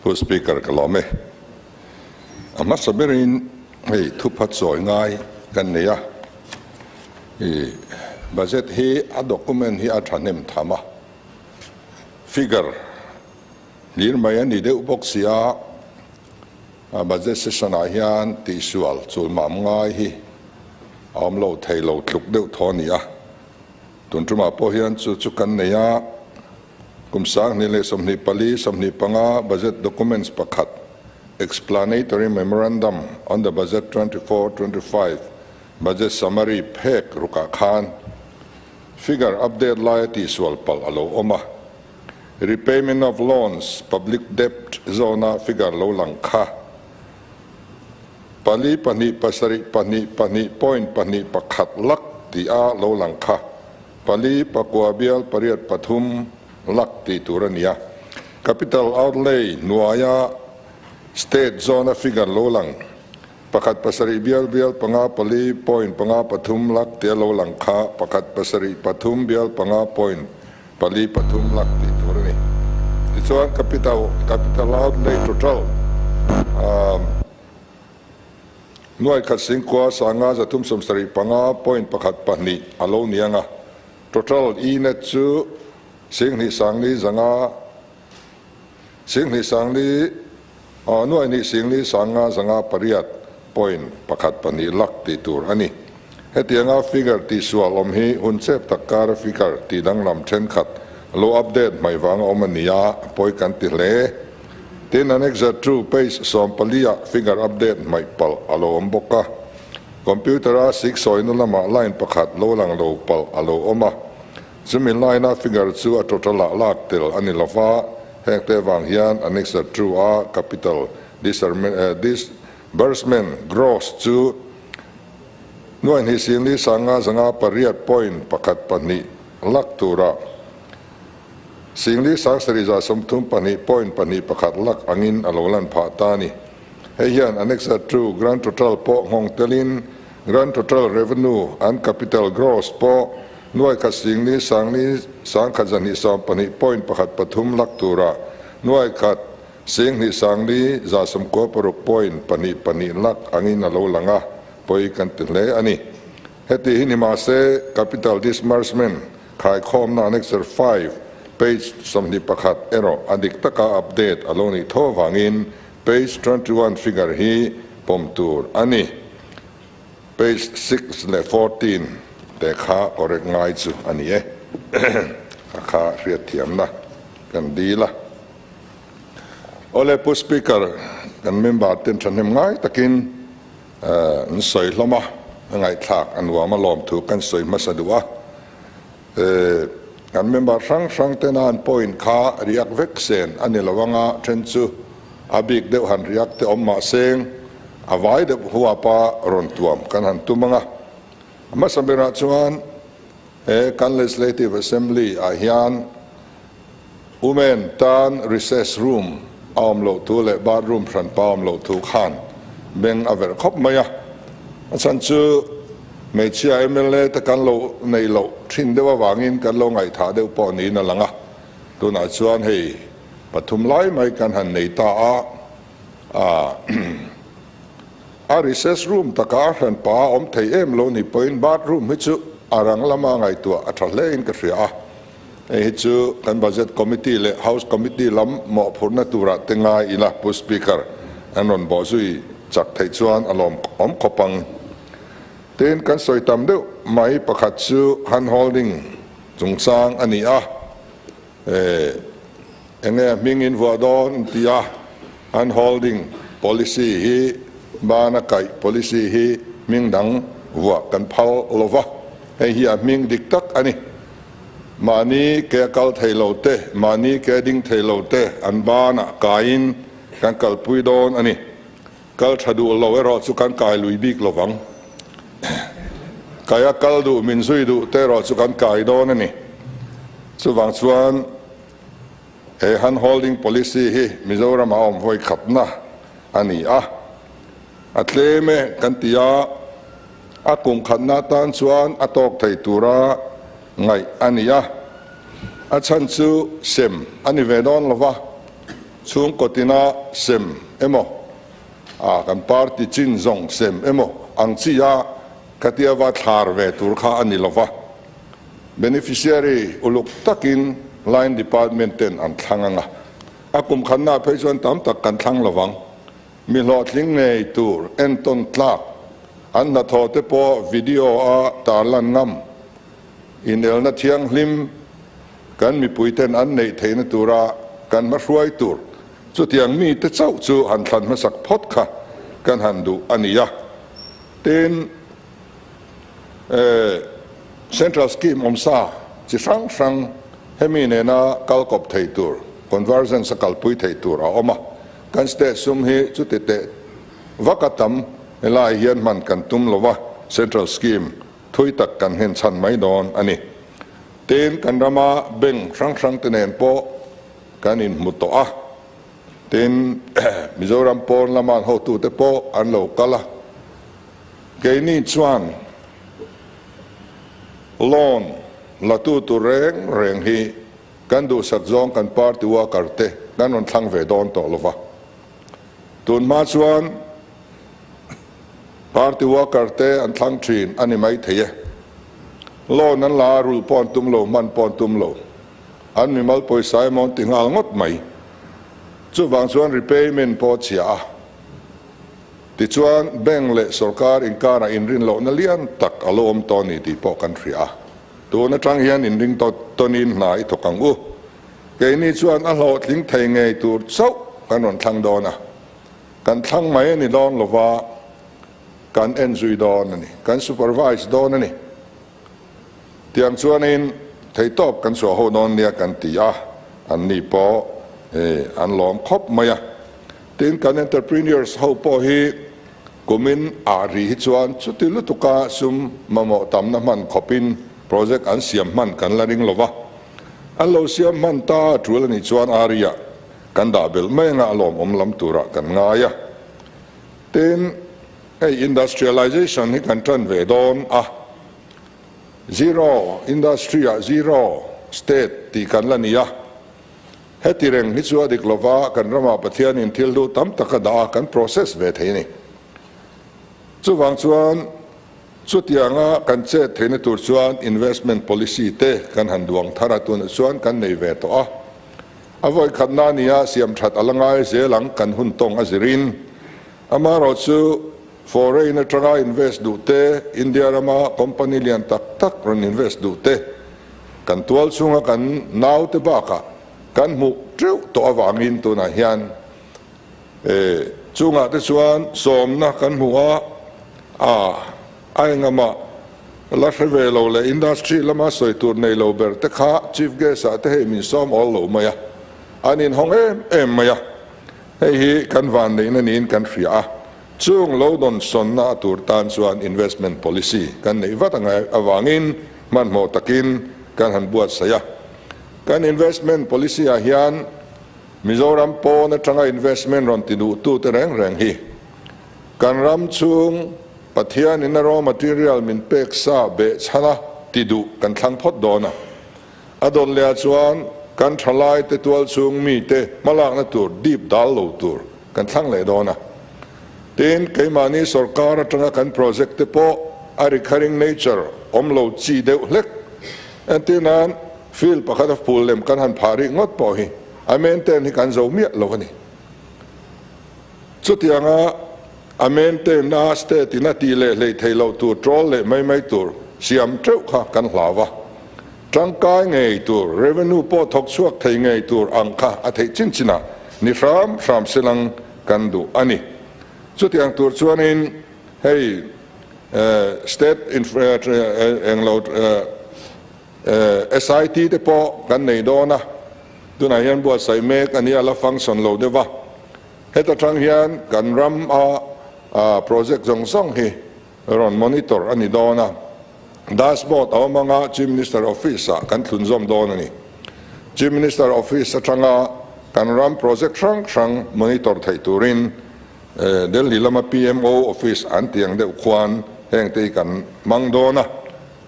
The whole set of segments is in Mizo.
Pu Speaker ka lawm e. A hmasa berin hei thupha chawi ngai kan nei a, i budget hi a document hi a thahnem tham a, figure hlir mai a ni deuh bawk si a, a budget session ah hian tihsual chulmam ngai hi a awm lo thei lo tluk deuh thaw a ni a, tun tumah pawh hian chu chu kan nei a. Kum 2024, 25 budget documents pakhat, Explanatory Memorandum on the Budget 24-25 Budget Summary phek rukah khan figure update laia tihsual palh a lo awm a. Repayment of loans, public debt zawna figure lo lang kha pali pahnih pasarih pahnih pahnih point pahnih pakhat lak tih a lo lang kha. Pali pakua bial pariat pathum lak tih tur a ni a. Capital outlay hnuaia state zone-a figure lo lang pakhat pasarih bial bial panga pali point panga pathum lak tia lo lang kha pakhat pasarih pathum bial panga point pali pathum lak tih tur a ni. Tichuan capital capital outlay total Nuai khat singkua sanga 375 point pakhat pahnih a lo ni ang a, total e-net chu 20 sangli zanga 20 sangli aw nuai hnih singli sanga zanga pariat point pakhat pahnih lak tih tur a ni. Hetianga figure tihsual awm hi hun chep tak kara figure tih danglam thenkhat lo update hmaih vanga awm a ni a, pawi kan ti hle. Tin, Annexure 2, page 14 ah figure update hmaih palh a lo awm bawk a. Computer a siksawina lamah line pakhat lo lang lo palh a lo awm a. Chumi line a figure chu a total ah lak tel a ni lova, heng te vang hian Annexure 2 a capital disbursement gross chu nuai hnih singli sanga zanga pariat point pakhat pahnih lak tura Singli sangsarih za 32 point pahnih pakhat lak angin a lo lan phah ta a ni. Hei hian Annexa 2 Grand Total pawh nghawng telin Grand Total Revenue and Capital Gross pawh nuai khat singli sangli sangkhat zahnih 12 point pakhat pathum lak tura nuai khat singhnih sangli za 96 point pahnih pahnih lak angin a lo lang a, pawi kan ti hle a ni. Heti hi ni mahse Capital Disbursement Khaikhawmna Annexure 5, page 21 erawh a dik taka update a lo nih tho avangin page 21 figure hi pawm tur a ni. Page 6 leh 14 te kha correct ngai chu a ni e. A kha hriatthiamna kan dil a. Awle Pu Speaker, kan member ten thahnem ngai takin an sawi hlawm a, a ngaihthlak a nuam a lawmthu kan sawi hmasa duh a. Kan member hrang hrang tena an point kha riak vek sen a ni lo anga then chu a bik deuh han riak te awm mah seng a vai deuh huapa rawn tuam kan han tum anga. A hmasa berah chuan he kan Legislative Assembly ah hian women tan recess room a awm loh thu leh bathroom hranpa a awm loh thu khan beng a verh khawp mai a. A chhan chu hmeichhia mla te kan lo nei loh thin deuh avangin kan lo ngaihthah deuh pawh niin a lang a. Tunah chuan hei pathum lai mai kan han nei ta a, a recess room taka a hranpa a awm thei em lo ni pawhin bathroom hi chu a rang lama ngaihtuah a tha hlein ka hria a. Hei hi chu kan Budget Committee leh House Committee lam mawhphurhna turah te ngai ila Pu Speaker, an rawn bawh zui chak theih chuan a lawm awm khawp ang. Tin, kan sawi tam deuh mai pakhat chu hand holding chungchang a ni a, enge a hming in vuah dawn an ti a, hand holding policy hi bana kaih policy hi hming dang vuah kan phal lova, hei hi a hming dik tak a ni. Mahni ke a kal thei lo te, mahni ke a ding thei lo te an banah kaiin kan kalpui dawn a ni. Kal tha duh lo erawh chu kan kai lui bik lo vang. Kai a kal duh, min zui duh te erawh chu kan kai dawn a ni. Chuvang chuan he hand holding policy hi Mizoram a awm vawi khatna a ni a. A tlem e kan ti a. A kum khatna atan chuan a tawk thei tura ngaih a ni a, a chhan chu sem a ni ve dawn lo va. Chhungkaw tina sem emaw, a kan party chin zawng sem emaw ang chi a khatia va thlar ve tur kha a ni lova. Beneficiary uluk takin line department ten an thlang anga, a kum khanna phei chuan tam tak kan thlang lovang. Mi hlawhtling ngei tur entawn tlak an hnathawh te pawh video a tarlan ngam. Inelna thianghlim kan mipuiten an neih theihna tura kan hmahruai tur chutiang mite chauh chu han thlan hmasak phawt kha kan han duh a ni a. Tin, Central Scheme awmsa chi hrang hrang hemi nena kal kawp thei tur, convergence a kalpui thei tur a awm a. Kan state sum hi chuti teh vak a tam helai hian hman kan tum lova, Central Scheme thui tak kan nghen chhan mai dawn a ni. Tin, kan rama bank hrang hrang te nen pawh kan inhmu tawh a. Tin, Mizoram pawn lama an hotute pawh an lo kal a. Keini chuan loan la tu tur reng reng hi kan duhsak zawng kan party worker te kan rawn thlang ve dawn tawh lova. Tun hma chuan Party worker te an thlang thin a ni mai thei e. Loan an la a, rulh pawh an tum lo, hman pawh an tum lo. An mimal pawisa emaw an ti nghal ngawt mai. Chuvang chuan repayment pawh a chhia a. Tichuan bank leh sorkar inkarah inrin lohna lian tak a lo awm tawh a ni tih pawh kan hria a. Tun atang hian inring tawnin hna i thawk ang u. Keini chuan a hlawhtling thei ngei tur chauh kan rawn thlang dawn a. Kan thlang mai a ni dawn lova, kan en zui dawn a ni, kan supervise dawn a ni. Tiang chuanin theihtawp kan chhuah ho dawn nia kan ti a, an ni pawh an lawm khawp mai a. Tin, kan entrepreneurs ho pawh hi kumin ah ri hi chuan chuti lutuka sum mamawh tamna hman khawpin project an siam hman kan la ring lova. An lo siam hman ta a tul a nih chuan area Kan dah belh mai anga a lawmawm lam turah kan ngai a. Tin, hei industrialization hi kan tan ve dawn a, zero industry ah zero state tih kan la ni a. Heti reng hi chu a dik lova kan ramah Pathianin thil duh tam tak a dah a, kan process ve thei a ni. Chuvang chuan chutianga kan chet theihna tur chuan investment policy te kan han duang thar a, tunah chuan kan nei ve tawh a. A vawikhatna a nia, siam that a la ngai zel ang kan hun tawng a zirin. Amaherawhchu foreign atanga invest duh te, India rama company lian tak tak rawn invest duh te, kan tual chhunga kan naute bakah kan hmuh teuh tawh avangin tunah hian chungah te chuan sawmna kan hmu a, a a engamah la hre ve lo leh industry lama sawi tur nei lo ber te kha chief guest ah te hei min sawm awl lo mai a, an inhawng em em mai a, hei hi kan vanneihna niin kan hria a, chung lo dawn sawnna a tur tan chuan investment policy kan neih vat angai avangin hmanhmawh takin kan han buatsaih a, kan investment policy ah hian Mizoram pawn atanga investment rawn ti duhtute reng reng hi kan ram chhung Pathianin a raw material min pek sa behchhana ti duh kan thlang phawt dawn a. A dawt leh ah chuan kan thalai te tual chhung mite hmalakna tur dip dal lo tur kan thlang leh dawn a. Tin, keimahni sorkar atanga kan project te pawh a recurring nature awm lo chi deuh hlek. Entir nan field pakhat a phul lem kan han phah rih ngawt pawh hi a maintain hi kan zo miah lo a ni. Chutianga a maintain-na state-in a tih leh hleih theih loh tur troll leh mai mai tur siam teuh kha kan hlau a. Tangkai ngei tur, revenue pawh thawk chhuak thei ngei tur ang kha a theih chin chinah ni hram hram selang kan duh a ni. Chutiang tur chuanin hei state englo SIT te pawh kan nei dawn a, tunah hian buatsaih mek a nia la function lo deuh va. Heta tang hian kan ram a project zawng zawng hi rawn monitor a ni dawn a, dashboard a awm anga Chief Minister Office ah kan thlunzawm dawn a ni. Chief Minister Office atanga kan ram project hrang hrang monitor theih turin Delhi lama PMO Office an tih ang deuh khuan hengte hi kan hmang dawn a,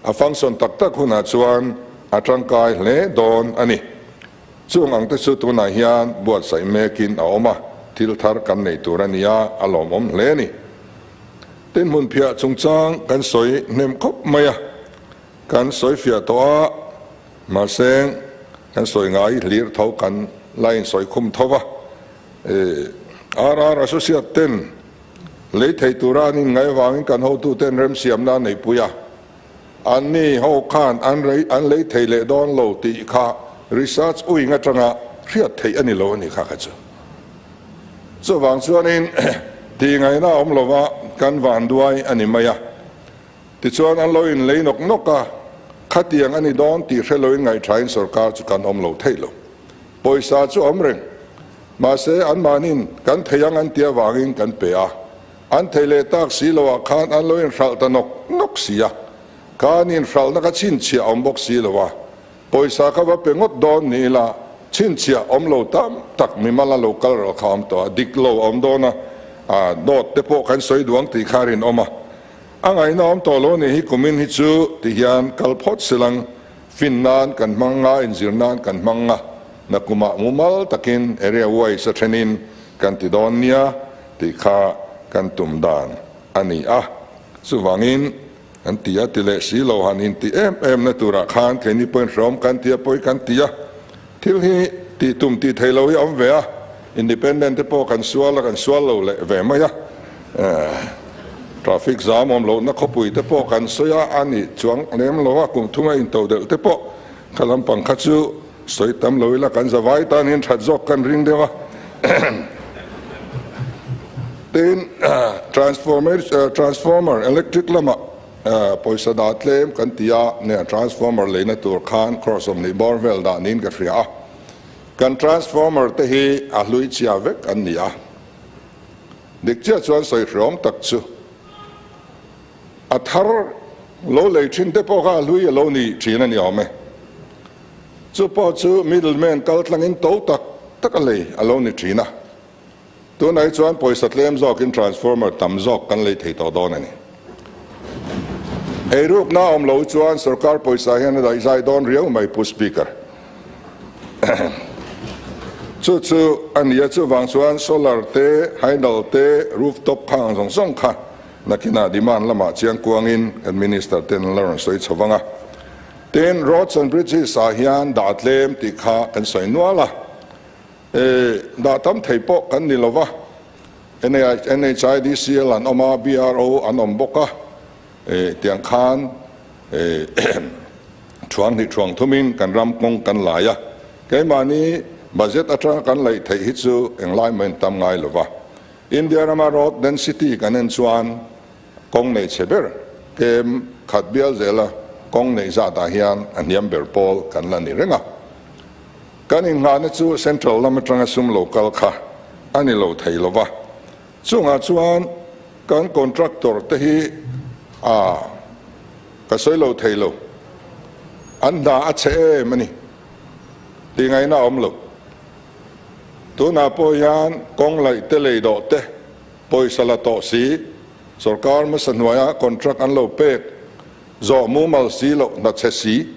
a function tak tak hunah chuan a tangkai hle dawn a ni. Chung ang te chu tunah hian buatsaih mekin a awm a, thil thar kan nei tur a nia, a lawmawm hle a ni. Tin, hmunphiah chungchang kan sawi hnem khawp mai a, kan sawi fiah tawh a, mahse kan sawi ngai hlir tho kan la insawi khum tho va. RR Associate ten lei thei tura an inngaih avangin kan hotuten remsiamna an neihpui a, Anni ho khan an rei an lei thei leh dawn lo tih kha research wing atanga hriat theih a ni lo a ni kha kha chu. Chuvang chuanin tih ngaihna a awm lova kan van duai a ni mai a. Tichuan an lo inlei nawk nawk a, khatiang a ni dawn tih hre loin ngaihṭhain sorkar chu kan awm lo theih lo. Pawisa chu a awm reng. Mahse anmahnin kan thei ang an tih avangin kan pe a. An thei leh tak si lo ah khan an lo inhralh ta nawk nawk si a, khan inhralhna kha chhinchhiah a awm bawk si lo a, pawisa kha va pe ngawt dawn ni ila chhinchhiah awm lo tam tak mimal a lo kal ral kha a awm tawh a, dik lo a awm dawn a, a dawt te pawh kan sawi duang tih kha a rinawm a, a ngaihna awm tawh lo ni hi kumin hi chu ti hian kal phawt silang fin nan kan hmang nga, inzir nan kan hmang nga, nakumah mumal takin area wise a thenin kan ti dawn nia tih kha kan tum dan a ni a. Chuvangin kan ti a, ti leh si lo han inti em em na turah khan keini pawhin hreawm kan ti a, pawi kan ti a. Thil hi tih tum tih theih loh hi a awm ve a, independent te pawh kan sual a, kan sual lo leh ve mai a. Traffic zam awm lohna khawpui te pawh kan sawi a, a nih chuang lem lo a, kum thunga into delh te pawh kha lampang kha chu Sawi tam lo ila kan zavai tan hian that zawk kan ring deuh a. Tin, transformer, transformer electric lamah pawisa dah tlem kan ti a, nia transformer leina tur khan crore 20 bawr vel dah niin ka hria a. Kan transformer te hi a hlui chhia vek an ni a. Dik chiah chuan sawi hreawm tak chu a thar lo lei thin te pawh kha a hlui a lo ni thin a ni awm e. Chu pawh chu middleman kal tlangin to tak tak a lei a lo ni thin a. Tunah hi chuan pawisa tlem zawkin transformer tam zawk kan lei thei tawh dawn a ni. Eirukna a awm lo chuan sorkar pawisa hian a daihzai dawn riau mai Pu Speaker. Chu chu a ni a, chuvang chuan solar te, hydel te, rooftop khang zawng zawng kha nakinah demand lamah chiang kuangin kan Minister ten an la rawn sawi chho vang a. Tin, Roads and Bridges ah hian dah tlem tih kha kan sawi nual a, e, dah tam thei pawh kan ni lova, NHIDCL an awm a, BRO an awm bawk a, e, tiang khan e, thuang hnih thuang thumin kan ram kawng kan lai a, keimahni budget atanga kan laih theih hi chu englai mahin tam ngai lova. India rama road density kan en chuan Kawng nei chhe ber kem khat bial zela kawng neih zatah hian a hniam ber pawl kan la ni reng a. Kan inngahna chu Central lam atanga sum lo kal kha a ni lo thei lo va. Chungah chuan kan contractor te hi a ka sawi lo thei lo. An hna a chhe em a ni tih ngaihna a awm lo. Tunah pawh hian kawng laih te lei dawh te Pawisa la tawh si, sorkar hmasa hnuaia contract an lo pek zawh mumal si loh hna chhe si.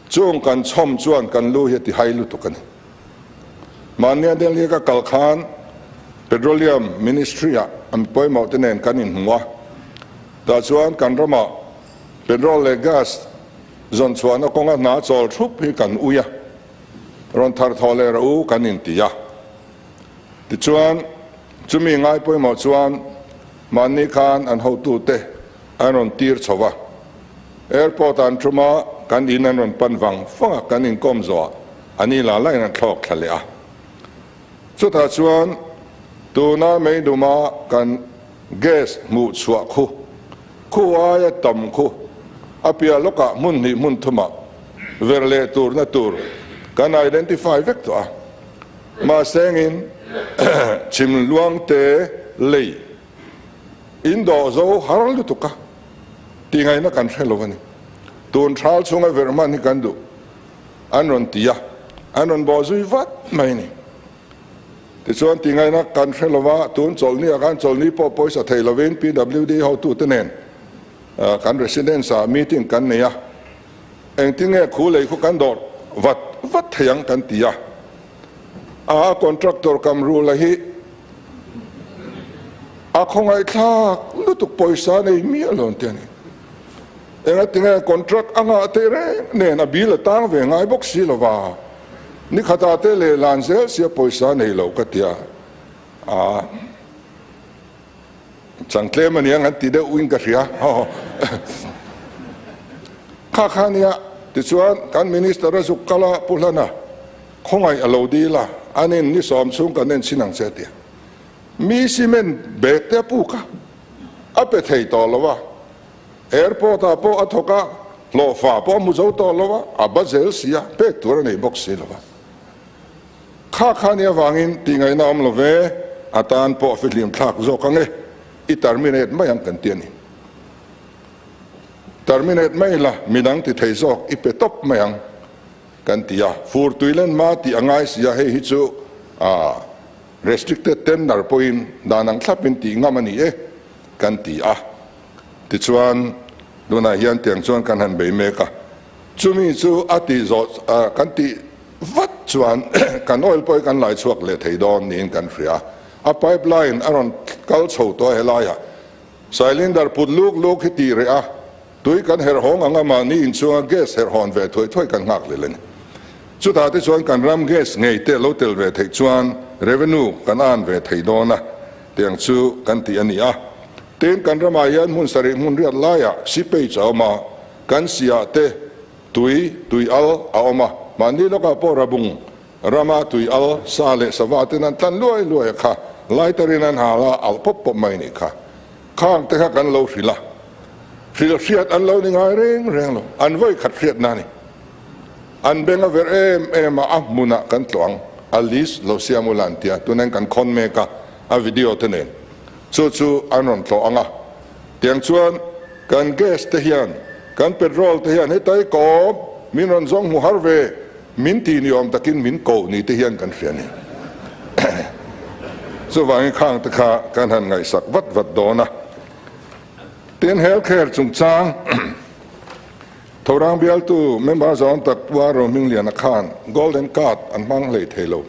Chung kan chhawm chuan kan lu hi a ti hai lutuk a ni. Mahnia Delhi ka kal khan Petroleum Ministry ah an pawimawh te nen kan inhmu a, tah chuan kan ramah petrol leh gas zawn chhuahna kawnga hna chawl thup hi kan ui a, rawn thar thawh leh rawh u kan inti a. Tichuan, chumi ngai pawimawh chuan mahni khan an hotute an rawn tir chho va. Airport ah an tum a, kan in an rawn pan vang vang a, kan inkawm zawhah a ni la lain an thlawk thla leh a. Chutah chuan tuna meiduma kan gas hmuh chhuah khu, khu aia tam khu a piah lawkah hmun hnih hmun thumah ver leh turna tur kan identify vek tawh a. Mahsengin chhim luangte lei in dawh zo har lutuk a tih ngaihna kan hre lo a ni. Tun thal chhunga verh hman hi kan duh an rawn ti a, an rawn bawh zui vat mai a ni. Tichuan tih ngaihna kan hre lo va, tun chawlhni ah khan chawlhni pawh pawisa thei lovin PWD hotute nen kan residence ah meeting kan nei a, engtin nge khu lei khu kan dawh vat. vat thei ang kan ti a. A contractor kam rula hi a khawngaihthlak lutuk pawisa nei miah lo an ti a ni. Engatinge contract a ngah teh reng nen a bill a tang ve ngai bawk si lova, ni khatah te leh lan zel sia pawisa nei lo ka tia a chang tlem a niang an ti deuh in ka hria. Kha kha nia tichuan kan minister a zuk kal a Pu Hlana khawngaih a lo dil a, anin ni sawm chhung kan en chhin ang che a tia. Mi cement bag te a puk a, a pe thei tawh lo a. Airport ah pawh a thawk a, hlawhfa pawh a hmu zo tawh lo a, a ba zel si a, pek tur a nei bawk si lo a. Kha kha nia vangin tih ngaihna awm lo ve, a tan pawh a fihlim thlak zawk ang e, i terminate mai ang kan ti a ni. Terminate mai la, midang ti thei zawk i pe tawp mai ang kan ti a, fur tui len hma tih a ngai si a, hei hi chu a restricted tender pawhin dan ang thlapin tih ngam a ni e kan ti a. Tichuan, tunah hian tiang chuan kan han bei mek a, chumi chu a tih zawh kan tih vat chuan kan oil pawh hi kan lai chhuak leh thei dawn niin kan hria. A pipeline a rawn kal chho tawh a helaiah cylinder put luk luk hi tih reh a, tui kan herh hawng ang a, mahni inchhunga gas herh hawn ve thuai thuai kan nghak lel a ni. Chutah te chuan kan ram gas ngei te lo tel ve theih chuan revenue kan an ve thei dawn a, tiang chu kan tih a ni a. Tin, kan ramah hian hmun sarih hmun riat laiah seepage a awm a, kan siah te tui, tui al a awm a, mahni lawkah pawh rabung rama tui al sa leh sava ten an tlan luai luai a kha, lighter-in an hal a, alh pawp pawp mai a nih kha. Khang te kha kan lo hrilh a, hrilh hriat an lo ni ngai reng reng lo, an vawi khat hriatna a ni. An beng a verh em em a, a hmunah kan tlawh ang, a list lo siam ula an ti a, tunah hian kan khawn mek a, a video te nen. Chu chu an rawn tlawh ang a, tiang chuan kan gas te hian, kan petrol te hian hetai kawm min rawn zawng hmu har ve, min ti ni awm takin min ko ni te hian kan hria a ni. Chuvangin khang te kha kan han ngaihsak vat vat dawn a. Tin, health care chungchang Thorang bialtu member zawng tak Pu Rohmingliana khan golden card an hmang hlei thei lo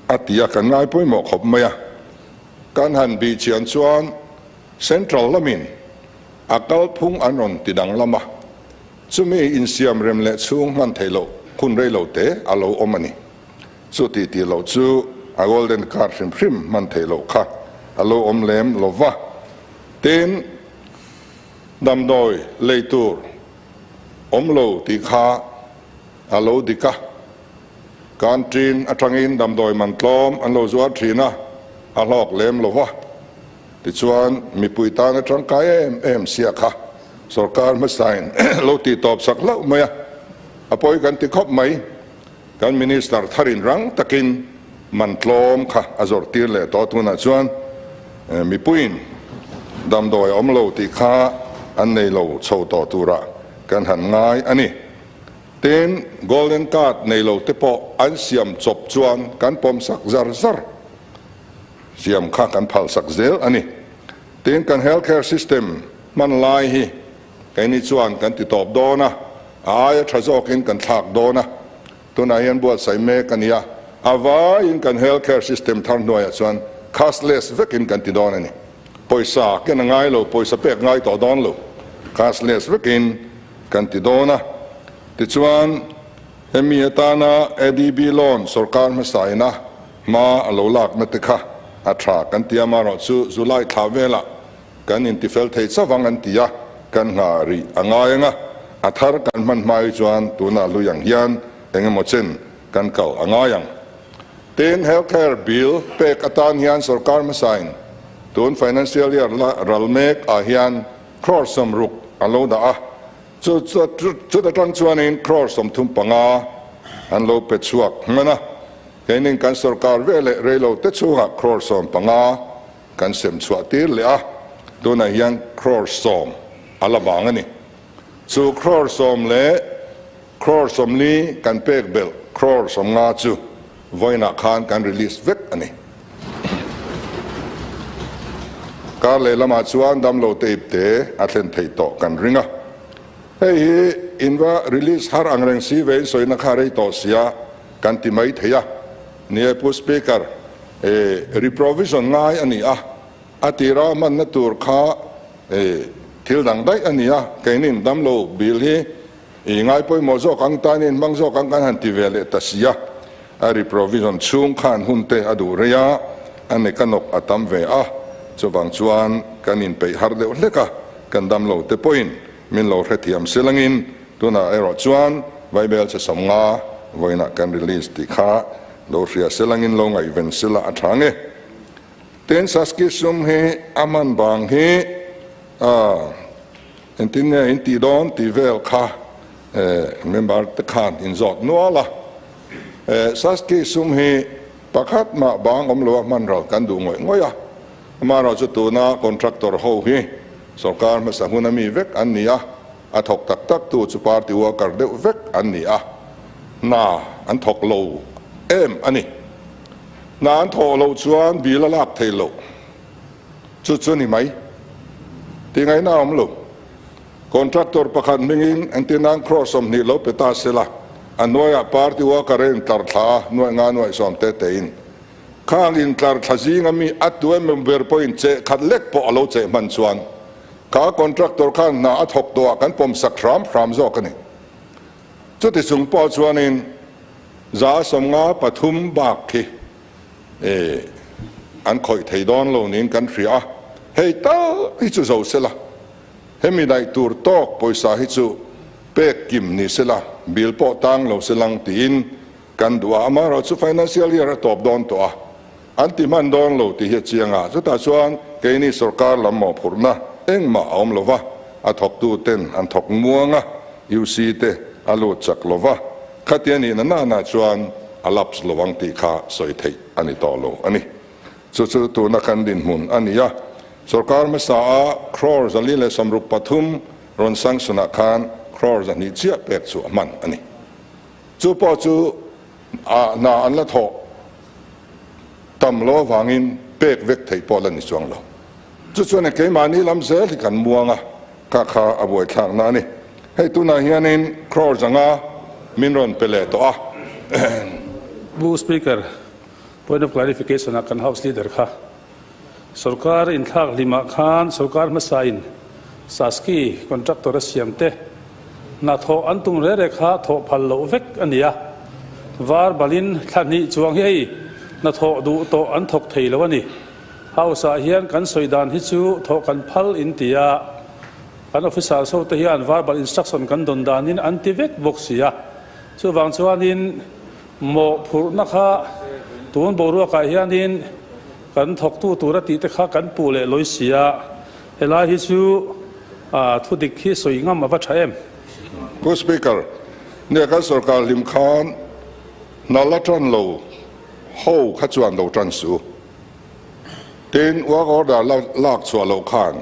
a ti a, kan ngai pawimawh khawp mai a. Kan han bih chian chuan Central lamin a kalphung an rawn ti danglam a, chumi insiam rem leh chhung hman theih loh hun rei lo te a lo awm a ni. Chu tih tih loh chu a golden card hrim hrim hman theih loh kha a lo awm lem lo va. Tin, damdawi lei tur awm lo tih kha a lo dik a. Canteen atangin damdawi man tlawm an lo zuar thin a, a hlawk lem lo va. Tichuan, mipui tan a tangkai em em sia kha sorkar hmasain lo tih tawp sak hlauh mai a, a pawi kan ti khawp mai. Kan Minister tharin rang takin man tlawm kha a zawrh tir leh tawh tunah chuan mipuiin damdawi a awm lo tih kha an nei lo chho tawh turah kan han ngai a ni. Tin, Golden Card nei lo te pawh an siam chawp chuan kan pawm sak zar zar siam kha kan phal sak zel a ni. Tin, kan health care system hman lai hi keini chuan kan ti tawp dawn a, a aia tha zawkin kan thlak dawn a, tunah hian buatsaih mek a ni a, a vaiin kan health care system thar hnuaiah chuan cashless vekin kan ti dawn a ni. Pawisa ken a ngai lo, pawisa pek ngai tawh dawn lo, cashless vekin kan ti dawn a. Tichuan, hemi atana ADB loan sorkar hmasaina hma a lo lakna te kha a tha kan ti a, amaherawh chu July thla velah kan intifel thei chavang an ti a, kan nghah rih a ngai ang a, a thar kan hman hma hi chuan tunah hlui ang hian eng emaw chen kan kal a ngai ang. Tin, health care bill pek atan hian sorkar hmasain tun financial year la ral mek ah hian crore 60 a lo dah a, chu chuta tang chuanin crore 35 an lo pe chhuak hman a, keinin kan sorkar veleh reilo te chhungah crore 15 kan sem chhuah tir leh a, tunah hian crore 10 a la vang a ni. Chu crore 10 leh crore 40 kan pek belh crore 50 chu vawiinah khan kan release vek a ni. Kar leh lamah chuan damlo te ipte a thlen theih tawh kan ring a. Hei hi. in va release har ang reng si ve in sawina kha rei tawh sia kan ti mai thei a. Ni e Pu Speaker, e reprovision ngai a ni a, a tira hmanna tur kha e thil dang daih a ni a, keinin damlo bill hi i ngai pawimawh zawk ang tanin hmang zawk ang kan han ti ve leh ta si a, a reprovision chhung khan hun te a duh rei a, a nek a nawk a tam ve a, chuvang chuan kan inpeih har deuh hlek a, kan damlo te pawhin min lo hrethiam silangin tunah erawh chuan Vaibel che 50 vawiinah kan release tih kha lo hria silangin lo ngaihven sila a tha nge. Tin, Saski sum hi a hman vang hi engtin nge in tih dawn tih vel kha member te khan in zawt nual a. Saski sum hi pakhat mah bang awm lo a hman ral kan duh ngawih ngawih a. Amaherawhchu tuna contractor ho hi sorkar hmasa huna mi vek an ni a, a thawk tak tak tu chu party worker deuh vek an ni a, hna an thawk lo em a ni. Hna an thawh loh chuan bill a lak theih loh. Chu chu ni mai. Tih ngaihna a awm lo. Contractor pakhat hmingin entirnan crore 20 lo pe ta se la, a hnuaiah party worker a intlar thla a, nuaih nga nuaih sawm te tein. Khang intlar thla zinga mi a tu emaw ber pawhin cheh khat lek pawh a lo cheh hman chuan kha contractor khan hna a thawk tawhah kan pawmsak hram hram zawk a ni. Chuti chung pawh chuanin 53% bak khi an khawih thei dawn lo niin kan hria a, hei tal hi chu zo sela, hemi daih tur tawk pawisa hi chu pek kim ni sela, bill pawh tang lo selang tiin kan duh a, amaherawhchu financial year a tawp dawn tawh a, an ti hman dawn lo tih hi a chiang a, chutah chuan keini sorkar lam mawhphurhna engmah a awm lova, a thawktu ten an thawk muang a, UC te a lut chak lova, khatia nihna nana chuan a lapse lo ang tih kha sawi theih a ni tawh lo a ni. Chu chu tuna kan dinhmun a ni a, sorkar hmasa a crore 463 rawn sanction ah khan crore 200 chiah pek chu a hman a ni. Chu pawh chu a hna an la thawh tam lo avangin pek vek theih pawh la ni chuang lo. Chu chuan keimahni lam zel hi kan muang a, kha kha a buaithlakna a ni. Hei tunah hianin crore 500 min rawn pe leh tawh a. Pu Speaker, point of clarification ah kan House Leader kha sorkar inthlak hlimah khan sorkar hmasain Saski contractor a siam te hna thawh an tum re re kha thawh phal loh vek a ni a, var balin thla hnih chuang hi hei hna thawh duh tawh an thawk thei lo a ni. House ah hian kan sawi dan hi chu thawh kan phal in ti a, kan officers ho te hian verbal instruction kan dawn danin an ti vek bawk si a, chuvang chuanin mawhphurhna kha tun boruakah hianin kan thawktu tura tih te kha kan puh leh lawi si a, helai hi chu thu dik hi sawi ngam a va tha em? Pu Speaker, nia kan sorkar hlim khan hna la tan lo ho kha chuan lo tan suh u. Tin, work order la lak chhuah loh khan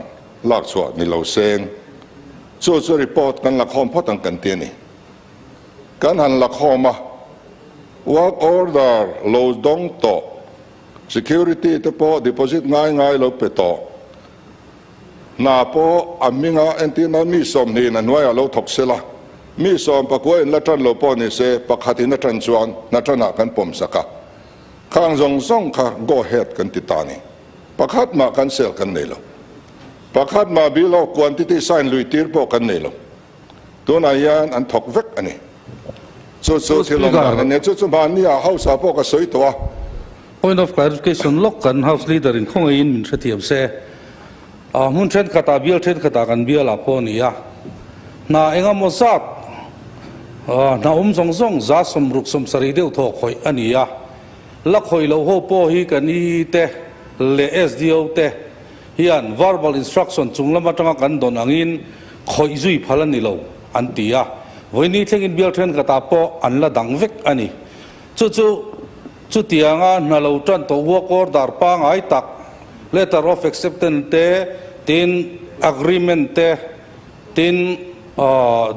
lak chhuah ni lo seng. Chu chu report kan la khawm phawt ang kan ti a ni. Kan han la khawm a, work order lo dawng tawh, security te pawh deposit ngai ngai lo pe tawh, hna pawh a hminga entirna mi 20 in a hnuaiah lo thawk sela, mi 19 in la tan lo pawh ni se, pakhat in a tan chuan hna tanah kan pawm sak a. Khang zawng zawng kha go ahead kan ti ta ni. Pakhat mah kan sel kan nei lo. Pakhat mah bill of quantity sign lui tir pawh kan nei lo. Tunah hian an thawk vek a ni. Chu chu thil awm dan a nia. Chu chu hmanni ah House ah pawh ka sawi tawh a. Point of clarification lawk kan House Leader in khawngaihin min hrethiam se. A hmun thenkhatah bial thenkhatah kan bial ah pawh a ni a. Hna engemaw zat hna awm zawng zawng 60 70 deuh thaw khawih a ni a. La khawih loh ho pawh hi kan EE te leh SDO te hian verbal instruction chung lam atanga kan dawn angin khawih zui phal a ni lo an ti a. Vawiini thlengin bial thenkhatah pawh an la dang vek a ni. Chu chu chutianga hna lo tan tawh work order pangai tak, letter of acceptance te, tin agreement te, tin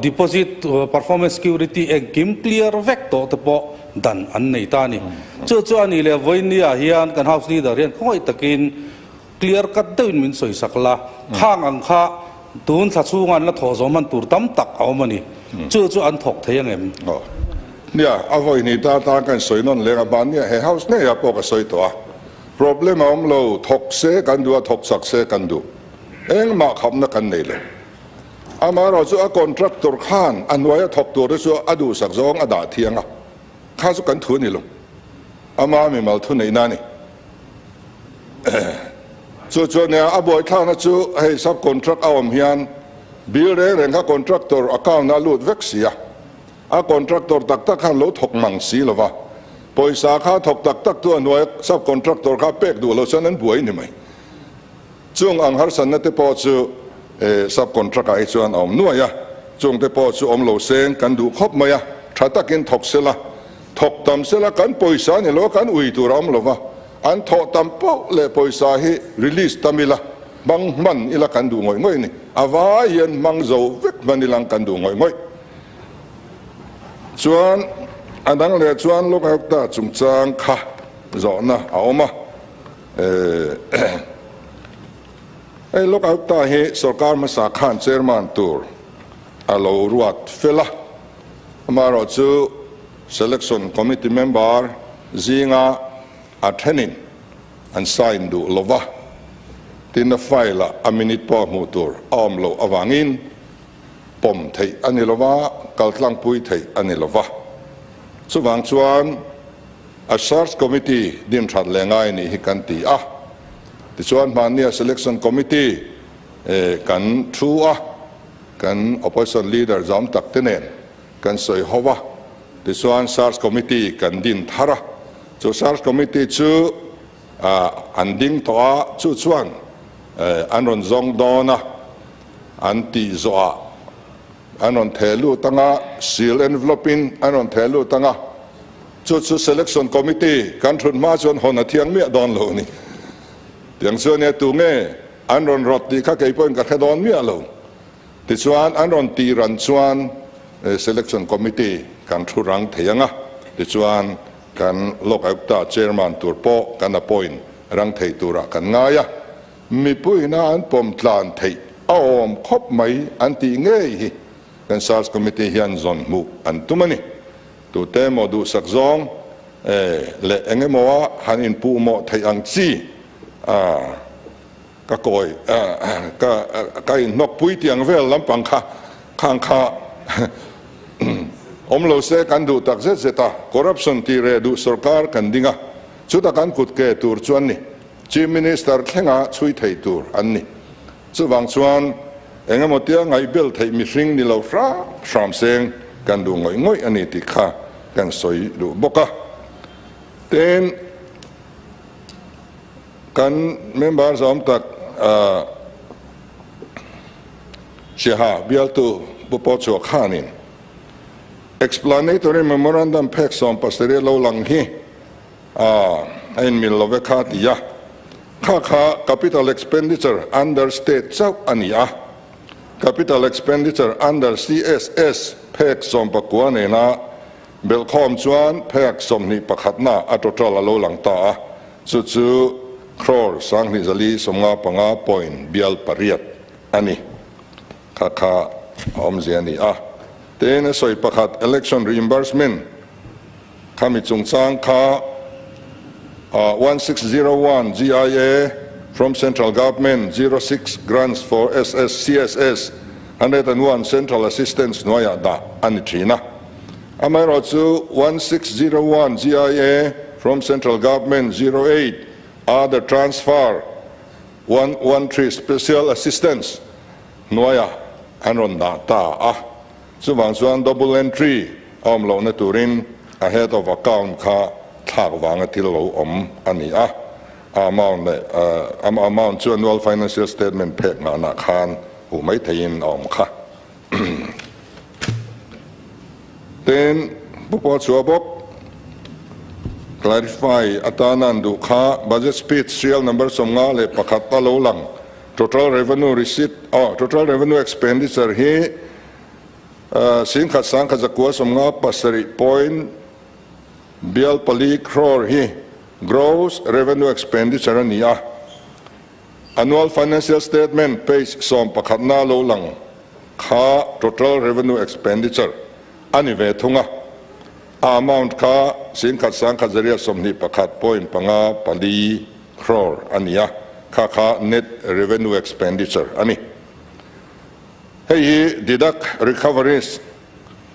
deposit performance security engkim clear vek tawh te pawh dan an nei ta a ni. Chu chu a nih leh vawinia hian kan House Leader hian khawngaih takin clear cut deuhin min sawi sak la, khang ang kha tun thla chhunga an la thawh zawm hman tur tam tak a awm a ni. Chu chu an thawk thei ang em? Aw. Nia, a vawi hnih ta tan ka insawi nawn leng a, mahnia he house ngeiah pawh ka sawi tawh a. Problem a awm lo, thawk se kan duh a, thawk chak se kan duh. Engmah khapna kan nei lo. Amaherawh chu a contractor khan a hnuaia thawk tur te chu a duhsak zawng a dah thiang a, kha chu kan thu a ni lo. Ama mimal thu neihna a ni. Chu chuan nia a buaithlakna chu hei sub contract a awm hian bill reng reng kha contractor account a lut vek si a, a contractor tak tak khan lo thawk mang si lo va, pawisa kha thawk tak tak tu a hnuaia sub contractor kha pek duh lo chuan an buai ni mai. Chung ang harsatna te pawh chu sub contract ah hi chuan a awm nuai a, chung te pawh chu awm lo seng kan duh khawp mai a, tha takin thawk sela, thawk tam sela kan pawisa ni lo a kan ui tur a awm lo va, an thawh tam poh leh pawisa hi release tam ila, hmang hman ila kan duh ngawih ngawih a ni, a vai hian hmang zo vek hman ilang kan duh ngawih ngawih. Chuan a dang leh chuan Lokayukta chungchang kha zawhna a awm a. Hei Lokayukta hi sorkar hmasa khan chairman tur a lo ruat fel a, amaherawh chu selection committee member zinga a thenin an sign duh lo va, tin a file ah a minute pawh hmuh tur a awm loh avangin pawm theih a ni lo va, kaltlangpui theih a ni lo va. Chuvang chuan A Search Committee din that leh ngai nih hi kan ti a. Tichuan hmannia Selection Committee kan thu a, kan Opposition Leader zam tak te nen kan sawi ho va. Tichuan Search Committee kan din thar a. Chu Search Committee chu an ding tawh a, chu chuan an rawn zawng dawn a, an tih zawhah An rawn theh lut ang a, seal envelope in an rawn theh lut ang a, chu chu selection committee kan thut hma chuan hawn a thiang miah dawn lo a ni. Tiang chuan nia tunge an rawn rawt tih kha kei pawhin ka hre dawn miah lo. Tichuan an rawn tih ran chuan selection committee kan thu rang thei ang a, tichuan kan Lok Ayukta chairman tur pawh kan appoint rang thei turah kan ngai a. Mipuiina an pawm tlan theih a awm khawp mai an tih ngei hi kan Search Committee hian zawn hmuh an tum a ni. Tute emaw duhsak zawng leh eng emaw a han inpuhmawh theih ang chi a ka kawi ka ka inhnawkpui tih ang vel lampang kha khang kha awm lo se kan duh tak zet zet a, corruption tih reh duh sorkar kan ding a, chuta kan kut ke tur chu an ni. Chief Minister thlenga chhui thei tur an ni. Chuvang chuan eng emaw tia ngaihbel theih mihring ni lo hram hram seng kan duh ngawih ngawih a ni tih kha kan sawi duh bawk a. Tin, kan member zawm tak Siaha bialtu Pu Pawchhuah khanin Explanatory Memorandum phek 17 lo lang hi A, a inmil lo ve kha ti a. Kha kha capital expenditure under state chauh a ni a. Capital expenditure under CSS phek 19 nena belhkhawm chuan phek 21 na a total a lo lang ta a, chu chu crore 2455 point bial pariat a ni. Kha kha a awmzia a ni a. Tin, a sawi pakhat election reimbursement Khami chungchang kha 1601 GIA from Central Government 06 Grants for SS CSS 101 Central Assistance hnuaiah dah a ni thin a. Amaherawhchu 1601 GIA from Central Government 08 Other Transfer 113 Special Assistance hnuaiah an rawn dah ta a. Chuvang chuan double entry a awm lohna turin a head of account kha thlak vanga thil lo awm a ni a, a amount leh a amount chu annual financial statement phek nghahna khan huh mai theihin a awm kha. Tin, Pu Pawchhuah bawk clarify atana an duh kha budget speech serial number 51 a lo lang. Total revenue receipt aw total revenue expenditure hi 1957 point bial pali crore hi gross revenue expenditure a ni a. Annual financial statement page 11 na lo lang. kha total revenue expenditure a ni ve thung a, a amount kha singkhat sangkhat zariat 21.54 crore a ni a, kha kha net revenue expenditure a ni. Hei hi deduct recoveries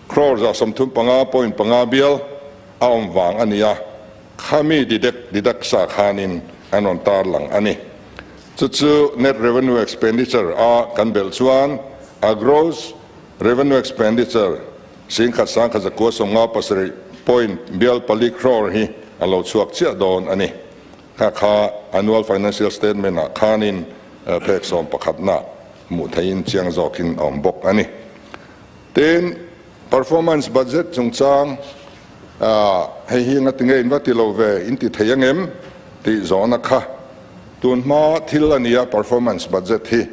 crore 135.5 bial a awm vang a ni a, khami deduct deduct sa khanin an rawn tarlang a ni. Chu chu net revenue expenditure a kan belh chuan a gross revenue expenditure singkhat sangkhat zakua sawmnga pasarih point bial pali crore hi a lo chhuak chiah dawn a ni. Kha kha annual financial statement ah khanin phek sawm pakhatna hmuh theihin chiang zawkin a awm bawk a ni. Tin, performance budget chungchang hei hi nga tinge in va ti lo ve in ti thei angem tih zawhna kha tun hma thil a ni a, performance budget hi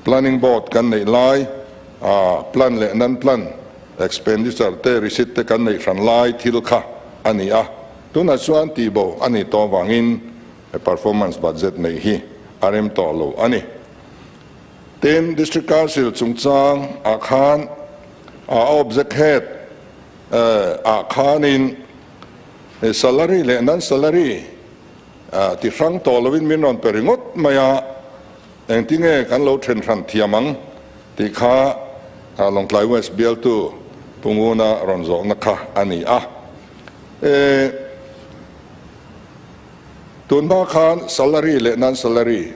planning board kan neih lai plan leh non plan expenditure te receipt te kan neih hran lai thil kha a ni a, tunah chuan tihbo a ni tawh avangin performance budget neih hi a rem tawh lo a ni. Tin, District Council chungchang ah khan a object head ah khanin salary leh non salary ti hrang tawh lovin min rawn pe ringawt mai a, engtinge kan lo then hran thiam ang tih kha Lawngtlai West bialtu Pu Nguna rawn zawhna kha a ni a. Tun hma khan salary leh non salary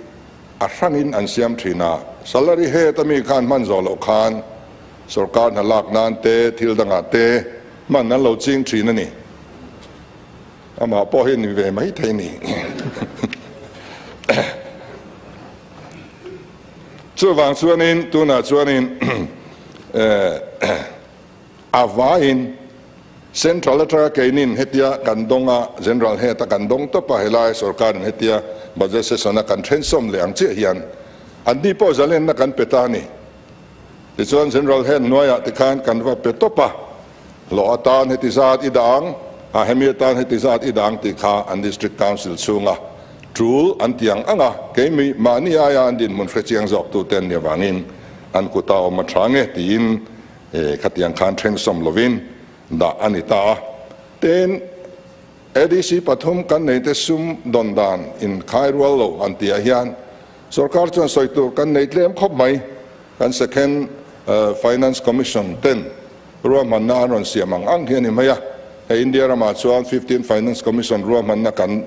a hrangin an siam thin a, salary head ami khan hman zawh loh khan sorkar hna lak nan te thil dangah te hman an lo ching thin a ni. Amah pawh hi ni ve mai thei ni. Chuvang chuanin tunah chuanin a vaiin Central atanga keinin hetia kan dawng a, General head a kan dawng tawp a, helai sorkarin hetia budget session a kan thensawm leh ang chiah hian anni pawh zalenna kan pe ta a ni. Tichuan General head hnuaiah tikhan kan va pe tawp a, hlawh atan heti zat i dah ang, a hemi atan heti zat i dah ang tih kha an District Council chhunga tul an ti ang ang a, keimi mahni aia an dinhmun hrechiang zawk tute an nih avangin an kuta awm a tha nge tiin Khatiang khan thensawm lovin dah a ni ta a. Tin, ADC pathum kan neite sum dawn dan inkhai rual lo an tihah hian sorkar chuan sawi tur kan nei tlem khawp mai. Kan Second Finance Commission ten ruahmanna an rawn siam ang ang hi a ni mai a. Hei India ramah chuan Fifteenth Finance Commission ruahmanna kan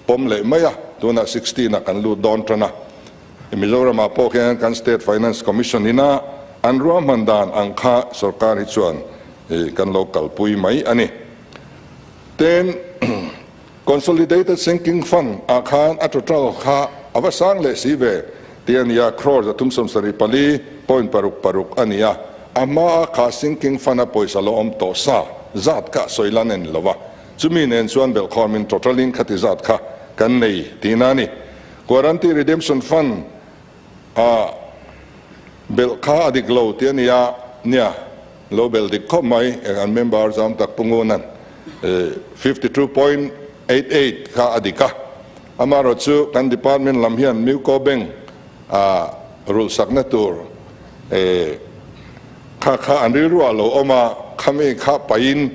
pawm leh mai a, tunah Sixteen ah kan lut dawn tan a. Mizoramah pawh hian kan State Finance Commission ina an ruahman dan ang kha sorkar hi chuan kan lo kalpui mai a ni. Tin, Consolidated Sinking Fund ah khan a total kha a va sang leh si ve tih a ni a, crore 374.66 a ni a, a hmaa kha sinking fund a pawisa lo awm tawh sa zat kha sawi lan a ni lo va, chumi nen chuan belhkhawmin total in khati zat kha kan nei tihna a ni. Guarantee Redemption Fund a belh kha a dik lo tih a ni a, nia, lo belh dik khawp mai, eng an member zam tak Pu Ngunan 52.88 kha a dik a, amaherawh chu kan department lam hian Muco Bank a rulhsakna tur kha kha an rilru ah lo awm a, khami kha paihin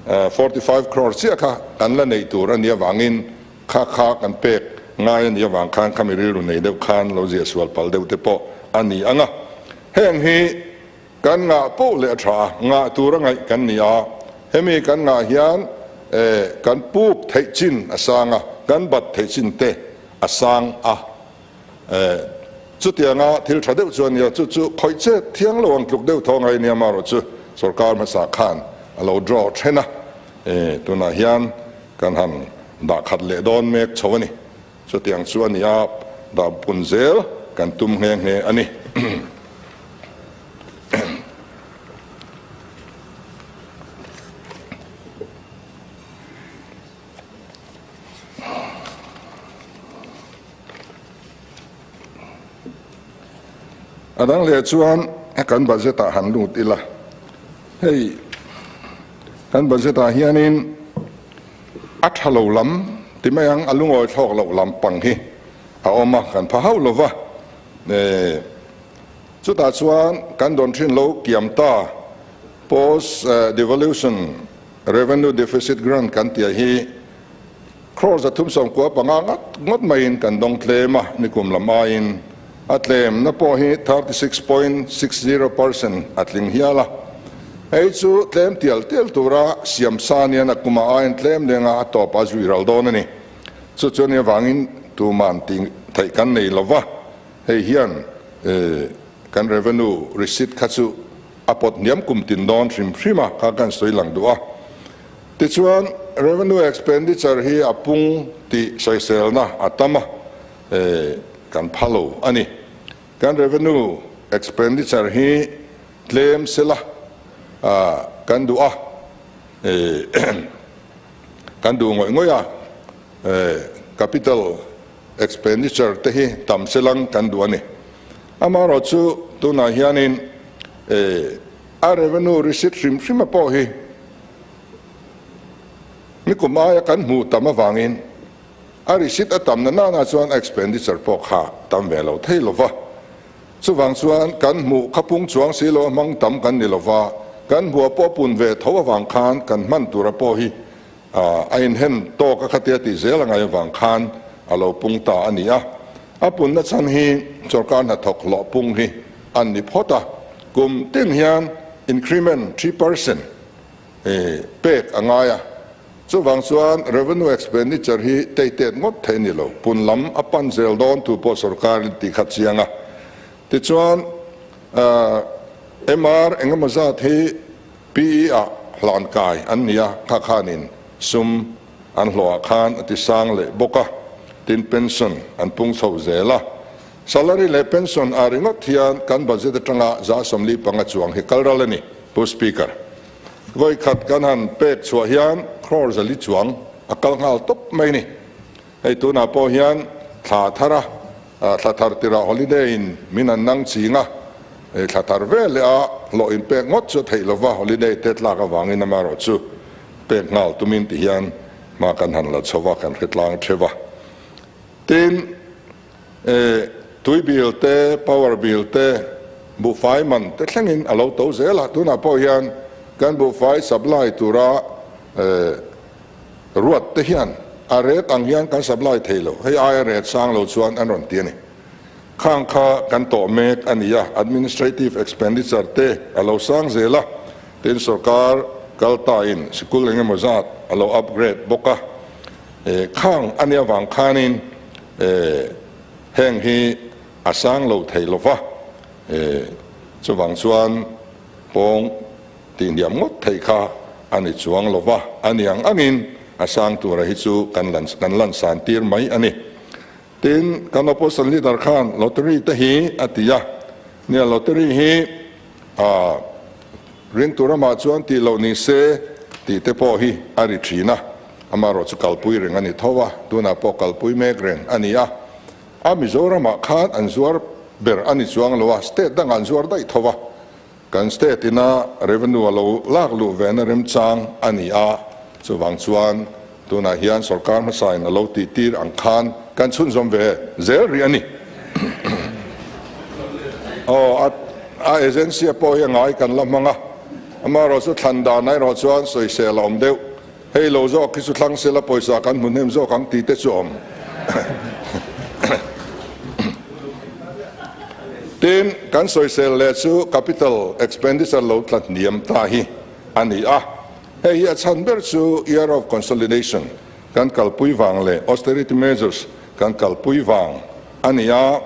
45 crore chiah kha kan la neih tur a nih avangin Kha kha kan pek ngai a nih avang khan khami rilru nei deuh khan lo ziah sual pal deuh te pawh a ni ang a. Heng hi kan ngah poh leh a tha a, ngah tur a ngaih kan ni a. Hemi kan ngah hian kan puk theih chin a sang a, kan bat theih chin te a sang a. Chutianga thil tha deuh chu a nia, chu chu khawih chet thiang lo ang tluk deuh thaw ngai nia marawh chu sorkar hmasa khan a lo draw then a. Tunah hian Kan han dah khat leh dawn mek chho a ni. Chutiang chu a ni a, dah pun zel kan tum nghe nghe a ni. A dang leh chuan kan budget ah han lut ila, hei kan budget ah hianin a tha lo lam ti mai ang, a lungawi thlawk loh lam pang hi a awm a, kan pha hauh lova. Chutah chuan kan dawn thin lo kiam ta post devolution revenue deficit grant kan tih hi crore 395 ngat ngawt maiin kan dawng tlem a, nikum lam aiin a tlemna pawh hi 36.60% a tling hial a. Hei chu tlem tial tial tura siam sa nian a kuma aiin tlem lenga a tawp a zui ral dawn a ni. Chu chu ania vangin tuman tih theih kan nei lova, hei hian kan revenue receipt kha chu a pawt hniam kum tin dawn hrim hrim a kha kan sawi lang duh a. Tichuan revenue expenditure hi a pung tih sawiselna a tam a, kan pha lo a ni. Kan revenue expenditure hi tlem sela kan duh a, kan duh ngawih ngawih a, capital expenditure te hi tam selang kan duh a ni. Amaherawhchu tunah hianin a revenue receipt hrim hrim a pawh hi nikum aia kan hmuh tam avangin a receipt a tamna nana chuan a expenditure pawh kha tam ve lo thei lova. Chuvang chuan kan hmuh kha pung chuang si lo a hmang tam kan ni lova, kan hmuh a pawh pun ve tho avang khan kan hman tura pawh hi a inhen tawk a khatia tih zel a ngai avang khan a lo pung ta a ni a. A punna chhan hi sorkar hnathawk hlawh pung hi an ni phawt a, kum tin hian increment 3% pek a ngai a. Chuvang chuan revenue expenditure hi teitet ngawt thei ni lo, pun lam a pan zel dawn thu pawh sorkar in tih khat chiang a. Tichuan MR engemaw zat hi PE ah hlan kai an ni a, kha khanin sum an hlawhah khan a ti sang leh bawk a, tin pension an pung chho zel a. Salary leh pension ah ringawt hian kan budget atanga 45 chuang hi kal ral a ni, Pu Speaker. Vawi khat kan han pek chhuah hian crore 400 chuang a kal nghal tawp mai ni. Hei tunah pawh hian thla thar a, thla thar tirah holiday in min an nang ching a, thla thar vel leh a hlawh in pek ngawt chu a theih lova, holiday te tlak avangin amaherawh chu pek nghal tumin ti hian hma kan han la chho va, kan hre tlang theuh a. Tin, tui bill te, power bill te, buhfai man te thlengin a lo to zel a, tunah pawh hian kan buhfai supply tura ruat te hian a ret ang hian kan supply thei lo, hei aia ret sang lo chuan an rawn ti a ni. Khang kha kan tawh mek a ni a, administrative expenditure te a lo sang zel a, tin sorkar kal tain sikul eng emaw zat a lo upgrade bawk a, khang a nia vang khanin heng hi a sang lo thei lo va, chuvang chuan pawng tih hniam ngawt thei kha a ni chuang lo va, a ni ang angin a sang tura hi chu kan lan san tir mai a ni. Tin, kan opposition leader khan lottery te hi a ti a, nia lottery hi a ring tur amah chuan tih loh ni se tih te pawh hi a ri thin a, amaherawh chu kalpui reng a ni tho a, tunah pawh kalpui mek reng a ni a, a Mizoramah khan an zuar ber a ni chuang lo a, state dangah an zuar daih tho a, kan state ina revenue a lo lak luh vena remchang a ni a, chuvang chuan tunah hian sorkar hmasain a lo tih tir ang khan kan chhunzawm ve zel rih a ni. Aw, a agency a pawh hi a ngai kan la hmang a, amaherawh chu thlan dan erawh chuan sawisel a awm deuh. Hei lo zawk hi chu thlang sela pawisa kan hmu hnem zawk ang tih te chu awm. Tin, kan sawisel leh chu capital expenditure lo tla hniam ta hi a ni a. Hei hi a chhan ber chu year of consolidation kan kalpui vang leh austerity measures kan kalpui vang a ni a.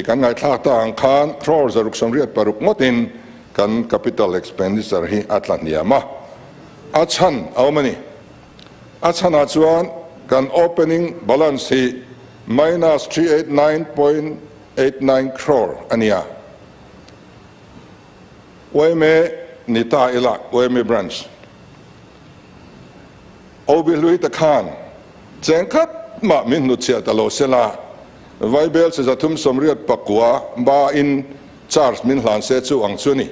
Kan ngaihthlak ta ang khan crore 686 ngawtin kan capital expenditure hi a tla hniam a. A chhan a awm a ni. A chhanah chuan kan opening balance hi minus 389.89 crore a ni a. YMA ni ta ila, YMA branch OB hlui te khan cheng khat mah min hnutchhiah ta lo sela, Vaibel che 389 ba in charge min hlan se chu ang chu a ni.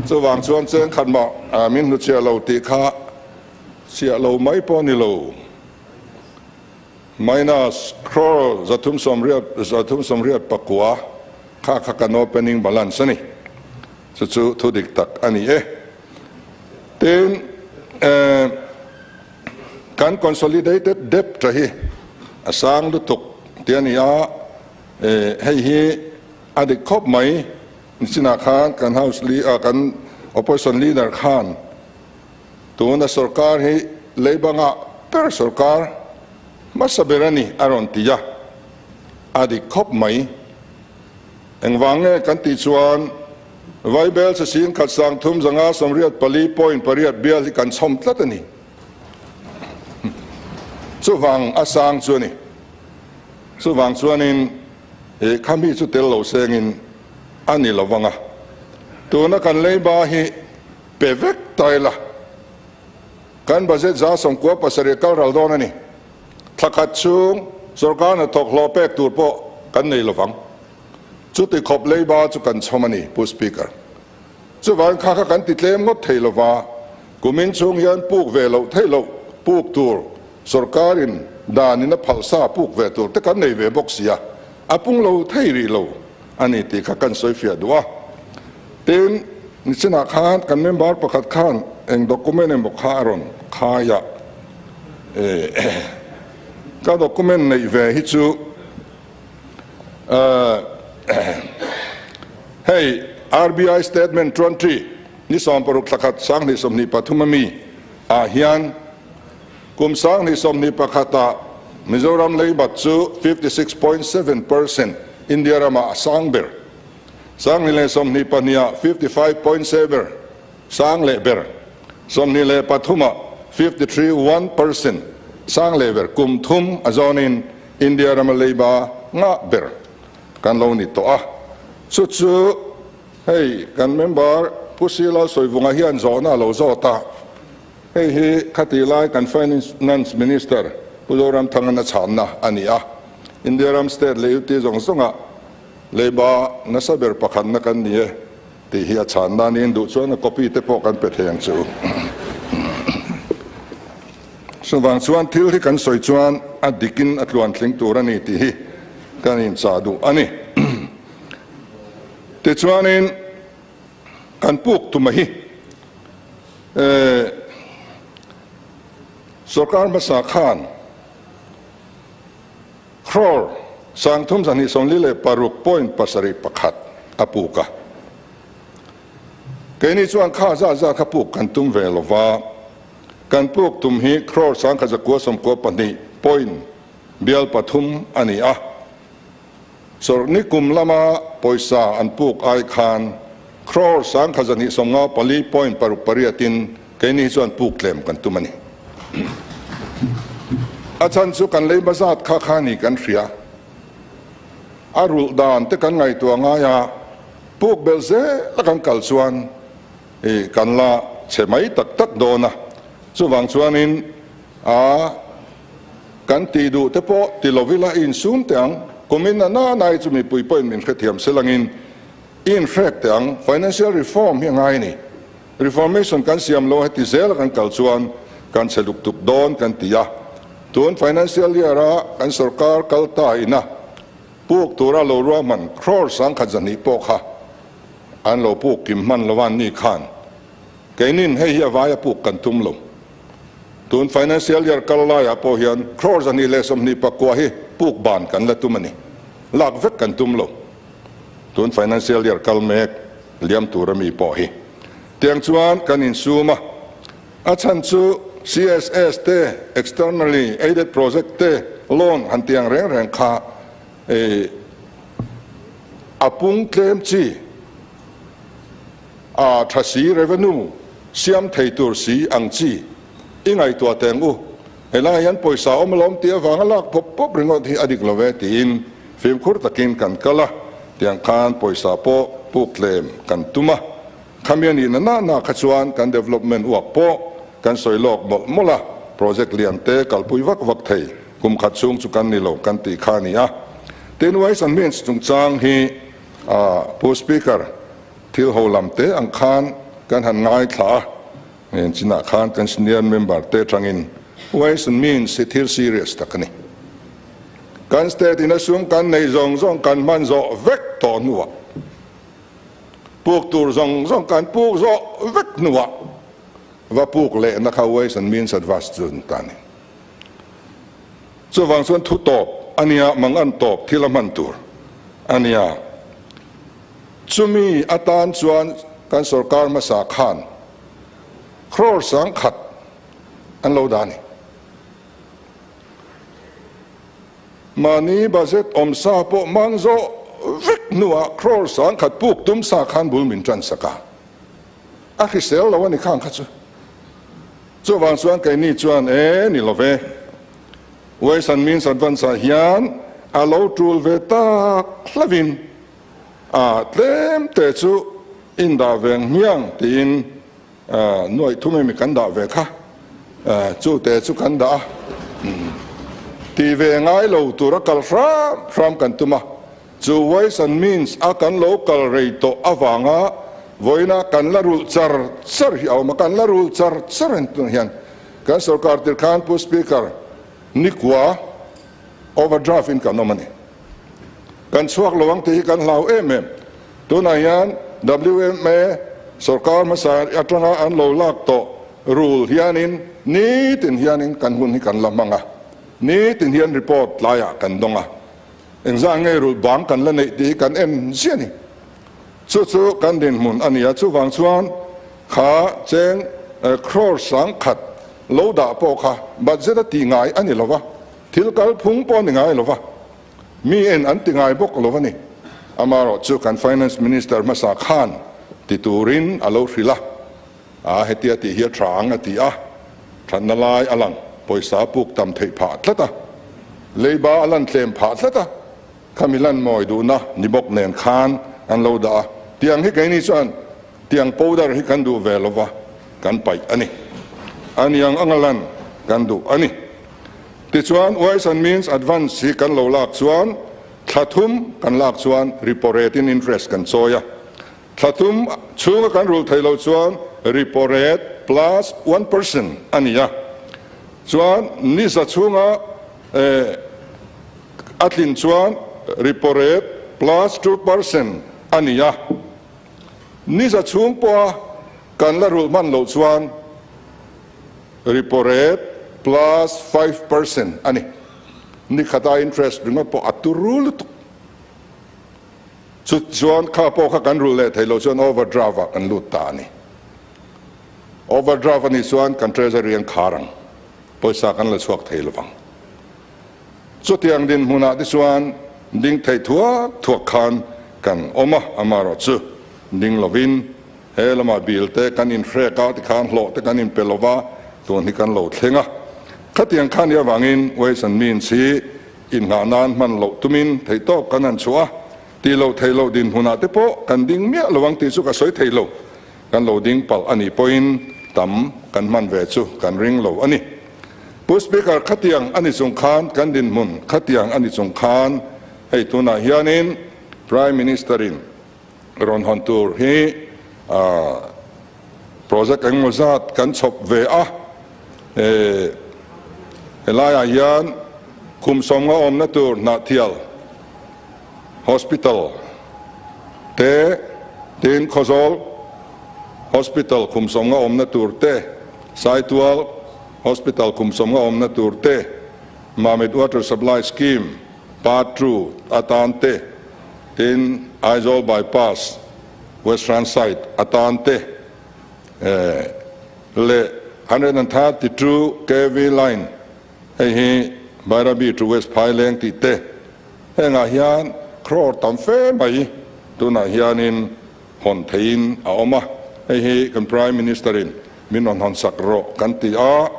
Chuvang chuan cheng khat mah min hnutchhiah lo tih kha chhiah lo mai pawh a ni lo. Minus crore 389. Kha kha kan opening balance a ni. Chu chu thu dik tak a ni e. Tin, kan consolidated debt hi a sang lutuk tih a ni a, hei hi a dik khawp mai. Nichinah khan kan House kan Opposition Leader khan tuna sorkar hi leibanga ber sorkar hmasa ber a ni a rawn ti a, a dik khawp mai. Engvang nge kan tih chuan Vaibel sasing khat sang thum zanga 84 point pariat bial hi kan chhawm tlat a ni. Chuvang a sang chu a ni. Chuvang chuanin he khami chu tel lo sengin a ni lovang a. Tuna kan leiba hi pe vek ta ila. Kan budget 97 kal ral dawn a ni. Thla khat chhung sorkar hnathawk hlawh pek tur pawh kan nei lovang. Chuti khawp leiba chu kan chhawm a ni, Pu Speaker. Chuvangin kha kha kan ti tlem ngawt thei lova, kumin chhung hian puk ve loh theih loh puk tur sorkarin danin a phalsa puk ve tur te kan nei ve bawk si a, a pung lo thei rih lo a ni tih kha kan sawi fiah duh a. Tin, nichinah khan kan member pakhat khan eng document emaw kha a rawn khai a, ka document neih ve hi chu Hei RBI statement 20 ni 16 thlakhat 2023 ami ah hian kum 2021 ah Mizoram leibat chu 56.7% India ramah a sang ber, 2022 ah 55.7 sang leh ber, 23 ah 53.1% sang leh ber kum thum a zawnin India rama leiba ngah ber kan lo ni tawh a, chu chu hei kan member Pu Sila Sawivunga hian zawhna a lo zawt a, hei hi khatih lai kan Finance Minister Pu Zoramthangan a chhanna a ni a, India ram state leh UT zawng zawngah leiba nasa ber pakhatna kan ni e tih hi a chhanna niin duh chuan a copy te pawh kan pe thei ang chu. Chuvang chuan thil hi kan sawi chuan a dikin a tluantling tur a ni tih hi kan inchah duh a ni. Tichuanin kan puk tuma hi sorkar hmasa khan crore 3246.71 a puk a. Keini chuan kha zat zat kha puk kan tum ve lova, kan puk tum hi crore 1992 point bial pathum a ni a. Sawrhni kum lama pawisa an puk ai khan crore 1254 point paruk pariatin keini hi chuan puk tlem kan tum a ni. A chhan chu kan leiba zat kha kha ni kan hria. A rulh dan te kan ngaihtuah ngai a, puk belh zel a kan kal chuan i kan la chhe mai tak tak dawn a. Chuvang chuanin a kan tih duh te pawh ti lo ila i insum teh ang, kumin a na nai chu mipui pawhin min hrethiam selangin i inhrek teh ang. Financial reform hi a ngai a ni. Reformation kan siam lo heti zel a kan kal chuan kan chhe luk tuk dawn kan ti a. Tun financial year a kan sorkar kal ta ina puk tura lo ruahman crore 1200 pawh kha an lo puk kim hman lo an ni khan keinin hei hi a vaia puk kan tum lo. Tun financial year kal laiah pawh hian crore 229 hi puk ban kan la tum a ni. Lak vek kan tum lo. Tun financial year kal mek liam tur ami pawh hi tiang chuan kan insum a, a chhan chu CSS te, externally aided project te loan han tiang reng reng kha a pung tlem chi a tha si revenue siam thei tur si ang chi i ngaihtuah teng u, helai hian pawisa awm alawm tih avanga lak pawp pawp ringawt hi a dik lo ve tiin fimkhur takin kan kal a, tiang khan pawisa pawh puk tlem kan tum a, khami a nihna na na kha chuan kan development uak pawh kan sawi lawk mawlh mawlh a, project lian te kalpui vak vak thei kum khat chhung chu kan ni lo kan tih kha a ni a. Tin, Ways and Means chungchang hi Pu Speaker thil ho lam te ang khan kan han ngaithla a, Heng chinah khan kan senior member te atangin Ways and Means hi thil serious tak a ni. Kan state in a sum kan nei zawng zawng kan hman zawh vek tawh hnuah, puk tur zawng zawng kan puk zawh vek hnuah va puk lehna kha Ways and Means Advance chu an ta a ni. Chuvang chuan thu tawp a nia, mangan tawp thil a hman tur a nia. Chumi atan chuan kan sorkar hmasa khan crore 10,000 an lo dah a ni. Mahni budget awm sa pawh hmang zawh vek hnuah crore 10,000 puk tum sa khan bul min tan sak a, a hrisel lo a ni khang kha chu. Chuvang chuan keini chuan e ni lo ve, Ways and Means Advance ah hian a lo tul ve tak hlavin a tlem te chu in dah ve ang hmiang tiin Nuaih thum emi kan dah ve kha, chu te chu kan dah a, ti ve ngai lo tura kal hram hram kan tum a, chu Ways and Means a kan lo kal rei tawh avanga vawiina kan la rulh char char hi a awm a, kan la rulh char char en tunah hian kan sorkar tir khan Pu Speaker nikua overdraft in kan awm a ni. Kan chhuak lo ang tih hi kan hlau em em. Tunah hian WMA sorkar hmasa atanga an lo lak tawh rule hianin nitin hianin kan hun hi kan la hmang a, nitin hian report tlaiah kan dawng a, engzah nge rule bang kan la neih tih hi kan en ziah a ni. Chu chu kan dinhmun a ni a, chuvang chuan kha cheng crore 10,000 lo dah pawh kha budget a tih ngai a ni lo va, thil kalphung pawh a ni ngai lo va. Mi en an ti ngai bawk lo a ni. Amaherawh chu kan Finance Minister hmasa khan ti turin a lo hrilh a, a hetia tih hi a tha ang a ti a, thatna lai a lang, pawisa a puk tam theih phah tlat a, leiba a lan tlem phah tlat a, khami lan mawi duhna ni bawk nen khan an lo dah a, tiang hi keini chuan tiang powder hi kan duh ve lova kan paih a ni. A niang anga lan kan duh a ni. Tichuan, Ways and Means Advance hi kan lo lak chuan thla thum kan lak chuan repo rate in interest kan chawi a, thla thum chhunga kan rulh theih loh chuan repo rate plus 1% a ni a. Chuan ni za chhunga a tlin chuan repo rate plus 2% a ni a. Ni za chhung pawha kan la rulh hman loh chuan Repo rate plus 5% a ni. Ni khata interest ringawt pawh a turu lutuk. Chu chuan kha pawh kha kan rulh leh theih loh chuan overdraft ah kan lut ta a ni. Overdraft a nih chuan kan treasury an khar ang, pawisa kan la chhuak thei lovang. Chutiang dinhmunah te chuan ding thei thuak thuak khan kan awm a, amaherawhchu ding lovin He lamah bill te kan inhrek a, tikhan hlawh te kan inpe lova, tun hi kan lo thleng a. Khatiang kha nih avangin Ways and Means hi inngah nan hman loh tumin theihtawp kan han chhuah a, tih loh theih loh dinhmunah te pawh kan ding miah lo ang tih chu ka sawi thei lo. Kan lo ding palh a nih pawhin tam kan hman ve chu kan ring lo a ni. Pu Speaker, khatiang a ni chung khan kan dinhmun khatiang a ni chung khan hei tunah hianin Prime Minister-in Rawn hawn tur hi project engemaw zat kan chhawp ve a, helaiah hian kum 50 awmna tur Hnahthial Hospital te, tin Khawzawl Hospital kum 50 awmna tur te, Saitual Hospital kum 50 awmna tur te, Mamit Water Supply Scheme Part 2 atan te, Tin, Aizawl Bypass, Western side atan te leh 132 kv line, hei hi Bairabi to West Phaileng tih te, hengah hian crore tam fe mai tunah hianin hawn theihin a awm a, hei hi kan Prime Minister-in min rawn hawn sak rawh kan ti a,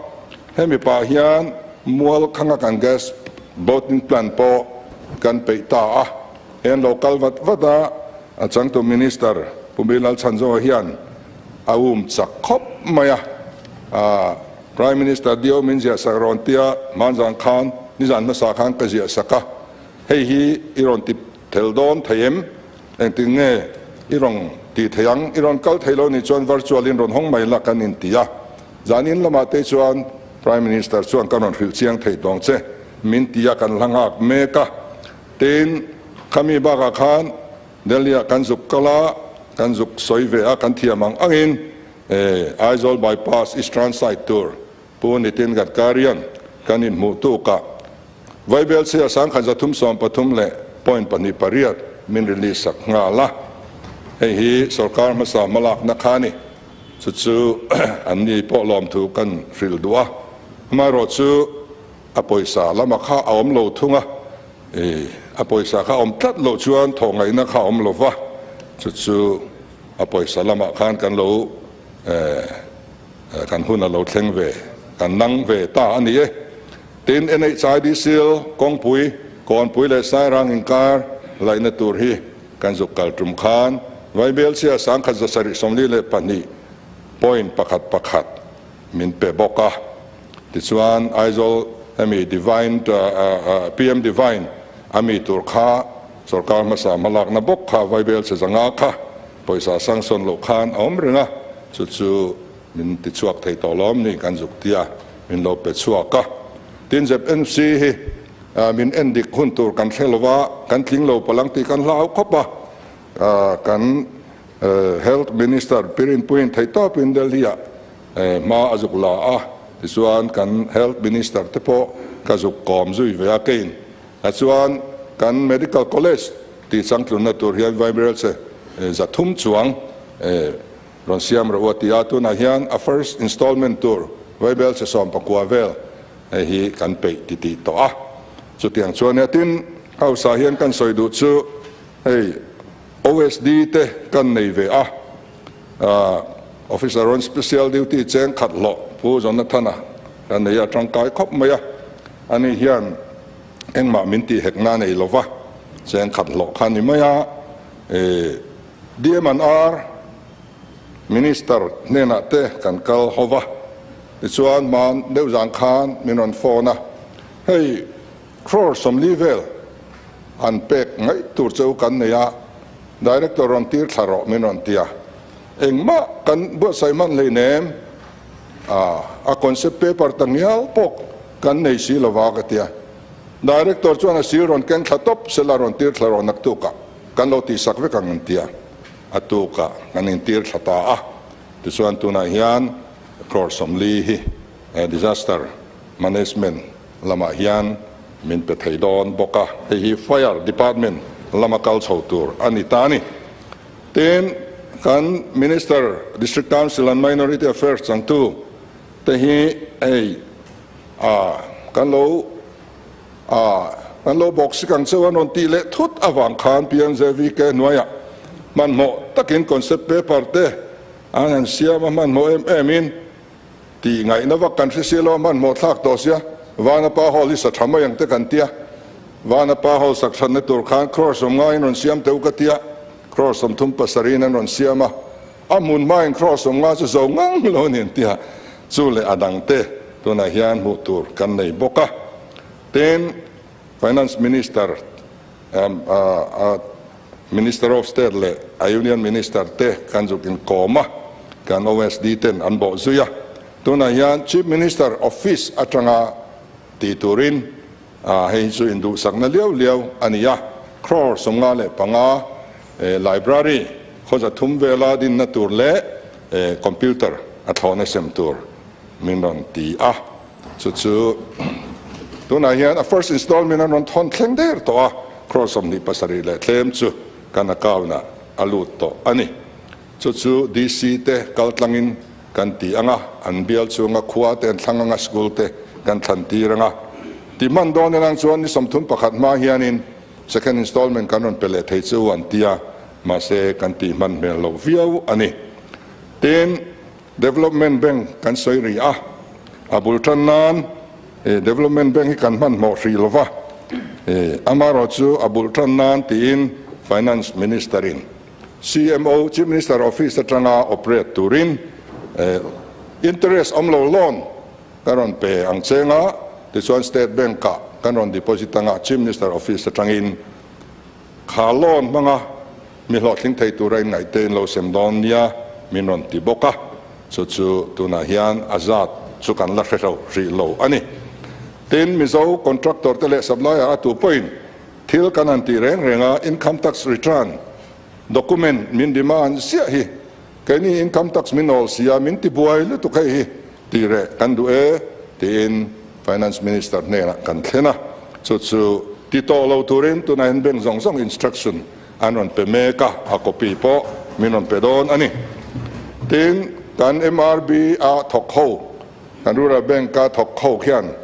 hemi pah hian mual khanga kan gas bottling plant pawh kan peih ta a, hei an lo kal vat vat a, a changtu Minister Pu Bilal Chhanzawa hian a um chak khawp mai a, Prime Minister Dio min ziah sak rawn tia hmanzan khan nizan hmasa khan ka ziah sak a, hei hi i rawn ti thel dawn thei em? Engtin nge i rawn tih theih ang? I rawn kal thei lo nih chuan virtual in rawn hawng mai la kan inti a. Zanin lamah te chuan Prime Minister chuan ka rawn hrilh chiang thei tawng che. min ti a kan hla nghak mek a. Tin, khami bakah khan Delhi-ah kan zuk kal a, kan zuk sawi ve a, kan thiam ang angin Aizawl Bypass Eastern side tur Pu Nitin Gadkari-a'n kan inhmuh tukah Vaibel chhia 1333 leh point pahnih pariat min release sak nghal a. Hei hi sorkar hmasa hmalakna kha a ni. Chu chu an ni pawh lawmthu kan hrilh duh a. Amaherawhchu a pawisa lama kha a awm lo thung a, a pawisa kha a awm tlat loh chuan thawh ngaihna kha a awm lo va, chu chu a pawisa lamah khan kan lo kan hun a lo thleng ve, kan nang ve ta a ni e. Tin, NHIDCL kawngpui, Kawnpui leh Sairang inkar laihna tur hi kan zuk kal tum khan Vaibel chhia 1742 point pakhat pakhat min pe bawk a. Tichuan, Aizawl hemi Divine PM Divine a mi tur kha sorkar hmasa hmalakna bawk kha Vaibel chhe zanga kha pawisa sanction loh khan a awm reng a, chu chu min ti chhuak thei tawh lawm ni kan zuk tia min lo pe chhuak a. Tin, ZNC hi min en dik hun tur kan hre lova, kan tling lo palang tih kan hlau khawp a, kan Health Minister Pirinpuiin theihtawpin Delhi-ah hma a zuk la a, tichuan kan Health Minister te pawh ka zuk kawm zui ve a kein a chuan kan Medical College tih changtlunna tur hian Vaibelche 300 chuang rawn siam rawh u a ti a, tunah hian a first installment tur Vaibelche 19 vel hei hi kan peih ti tih tawh a, chutiang chuan nia tin House ah hian kan sawi duh chu hei OSD te kan nei ve a, Officer on Special Duty cheng khat hlawh Pu Jonathana kan nei a, tangkai khawp mai a, ani hian engmah min tih hek na nei lova, cheng khat hlawh kha ni mai a, DMNR Minister hnenah te kan kal ho va, tichuan hman deuh zan khan min rawn phone a, hei crore 40 vel an pek ngaih tur che u kan nei a, Director rawn tir thla rawh min rawn ti a, engmah kan buatsaih hman hleinem, a concept paper ta ngial pawh kan nei si lova ka ti a, Director chuan a sir rawn keng thla tawp sela rawn tir thla rawh naktukah kan lo tihsak vek ang an ti a, a tukah kan intir thla ta a, tichuan tunah hian crore 40 hi disaster management lamah hian min pe thei dawn bawk a, hei hi Fire Department lama kal chho tur a ni ta a ni. Tin, kan Minister, District Council and Minority Affairs changtu te hi hei a kan lo a kan lo bawk sik ang cheu an rawn tih leh thut avang khan PMJVK hnuaiah hmanhmawh takin concept paper te an han siam a, hmanhmawh em em in Tih ngaihna vak kan hre sia lo a, hmanhmawh thlak tawh sia, Vanapa Hall hi sa tha mai ang te kan tia, Vanapa Hall sak thatna tur khan crore 50 in rawn siam teuh ka tia, crore 37 in an rawn siam a, a hmun hmain crore 50 chu zo ngang lo a ni an tia, chu leh a dang te tunah hian hmuh tur kan nei bawk a. Tin, Finance Minister, Minister of State leh a Union Minister te kan zuk inkawm a, kan OSD ten an bawh zui a. Tunah hian Chief Minister Office atanga ti turin hei hi chu induhsakna liau liau a ni a, crore 55 library khaw 300 vela dinna tur leh computer a thlawhna sem tur min rawn ti a. Chu chu tunah hian a first installment an rawn thawn thleng der tawh a, crore 27 leh tlem chu kan account ah a lut tawh a ni. Chu chu DC te kal tlangin kan ti ang a, an bial chhunga khua te an thlang ang a, school te kan thlan tir ang a. Ti hman dawn elang chuan ni 31 hma hianin second installment kan rawn pe leh thei chu an ti a, mahse kan tih hman hmel loh viau a ni. Tin, Development Bank kan sawi rih a, a bul tan nan Development Bank hi kan hmanhmawh hrih lo va, amaherawh chu a bul tan nan tiin Finance Minister in CMO, Chief Minister Office, atanga operate turin interest awm lo loan kan rawn pe ang cheng a, tichuan State Bank ah kan rawn deposit anga Chief Minister Office atangin kha loan hmanga Mi hlawhtling thei tura inngaihte in lo sem dawn nia min rawn ti bawk a, chu chu tunah hian a zat chu kan la hre hlo hrih lo a ni. Tin, Mizo contractor te leh supplier a tu pawhin thil kan han tih reng reng a, income tax return document min demand ziah hi keini income tax min awl si a, min ti buai lutuk hei hi tih reh kan duh e tiin Finance Minister hnenah kan thlen a, chu chu ti tawh lo turin tunah hian bank zawng zawng instruction an rawn pe mek a, a copy pawh min rawn pe dawn a ni. Tin, kan MRB a thawk ho, kan Rural Bank a thawk ho khian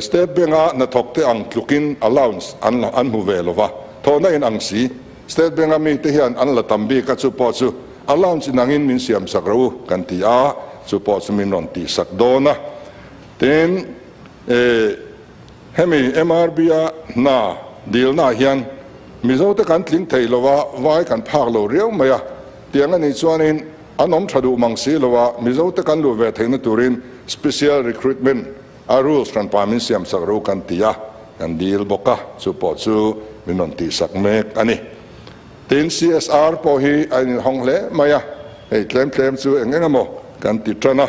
State Bank a hnathawk te ang tlukin allowance an an hmu ve lo va, thawhna in ang si. State Bank a mite hian an la tam bik a, chu pawh chu allowance in angin min siam sak rawh u kan ti a, chu pawh chu min rawn tih sak dawn a. Tin, hemi MRB a hna dilna ah hian Mizo te kan tling thei lo a, vai kan phak lo riau mai a, tiang a nih chuanin an awm tha duh mang si lo a, Mizo te kan luh ve theihna turin special recruitment a rules hran pa min siam sak ro kan ti a, kan dil bawk a, chu pawh chu min rawn tih sak mek a ni. Tin, CSR pawh hi a inhawng hle mai a, hei tlem tlem chu eng eng emaw kan ti tan a.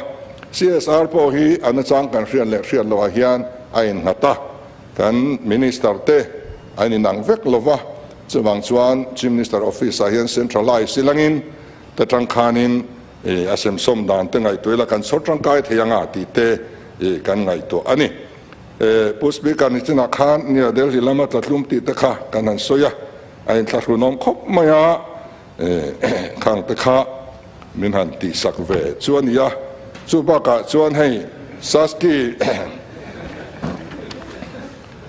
CSR pawh hi a nachang kan hriat leh hriat loh ah hian a innghat a, kan Minister te an inang vek lo va, chuvang chuan Chief Minister Office ah hian centralize ilangin te tangkhanin a semsawm dan te ngaihtuah ila kan chhawr tangkai thei anga tih te kan ngaihtuah a ni. Pu Speaker nichinah khan nia Delhi lama tlatlum tih te kha kan han sawi a, a inthlahrunawm khawp mai a, khang te kha min han tihsak ve chu a ni a. Chu bakah chuan hei Saski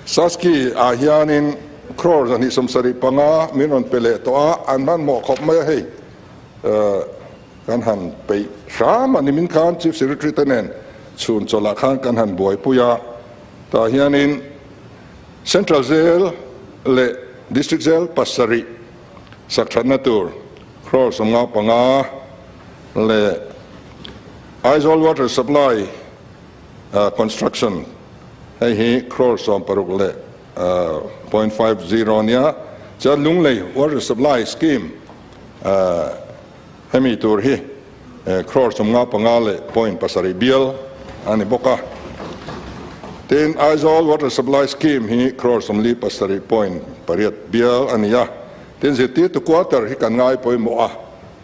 Saski ah hianin crore 275 min rawn pe leh tawh a, an hmanhmawh khawp mai a hei. Kan han peih hram a ni min khan Chief Secretary te nen chhun chawlh ah khan kan han buaipui a, tah hianin Central Jail leh District Jail pasarih sak thatna tur crore 55 leh Aizawl Water Supply Construction hei hi crore 60 leh .50 nia, chuan Lunglei Water Supply Scheme Hemi tur hi crore 55 leh point pasarih bial a ni bawk a. Tin, Aizawl Water Supply Scheme hi crore 47 point pariat bial a ni a. Tin, zirtirtu quarter hi kan ngai pawimawh a,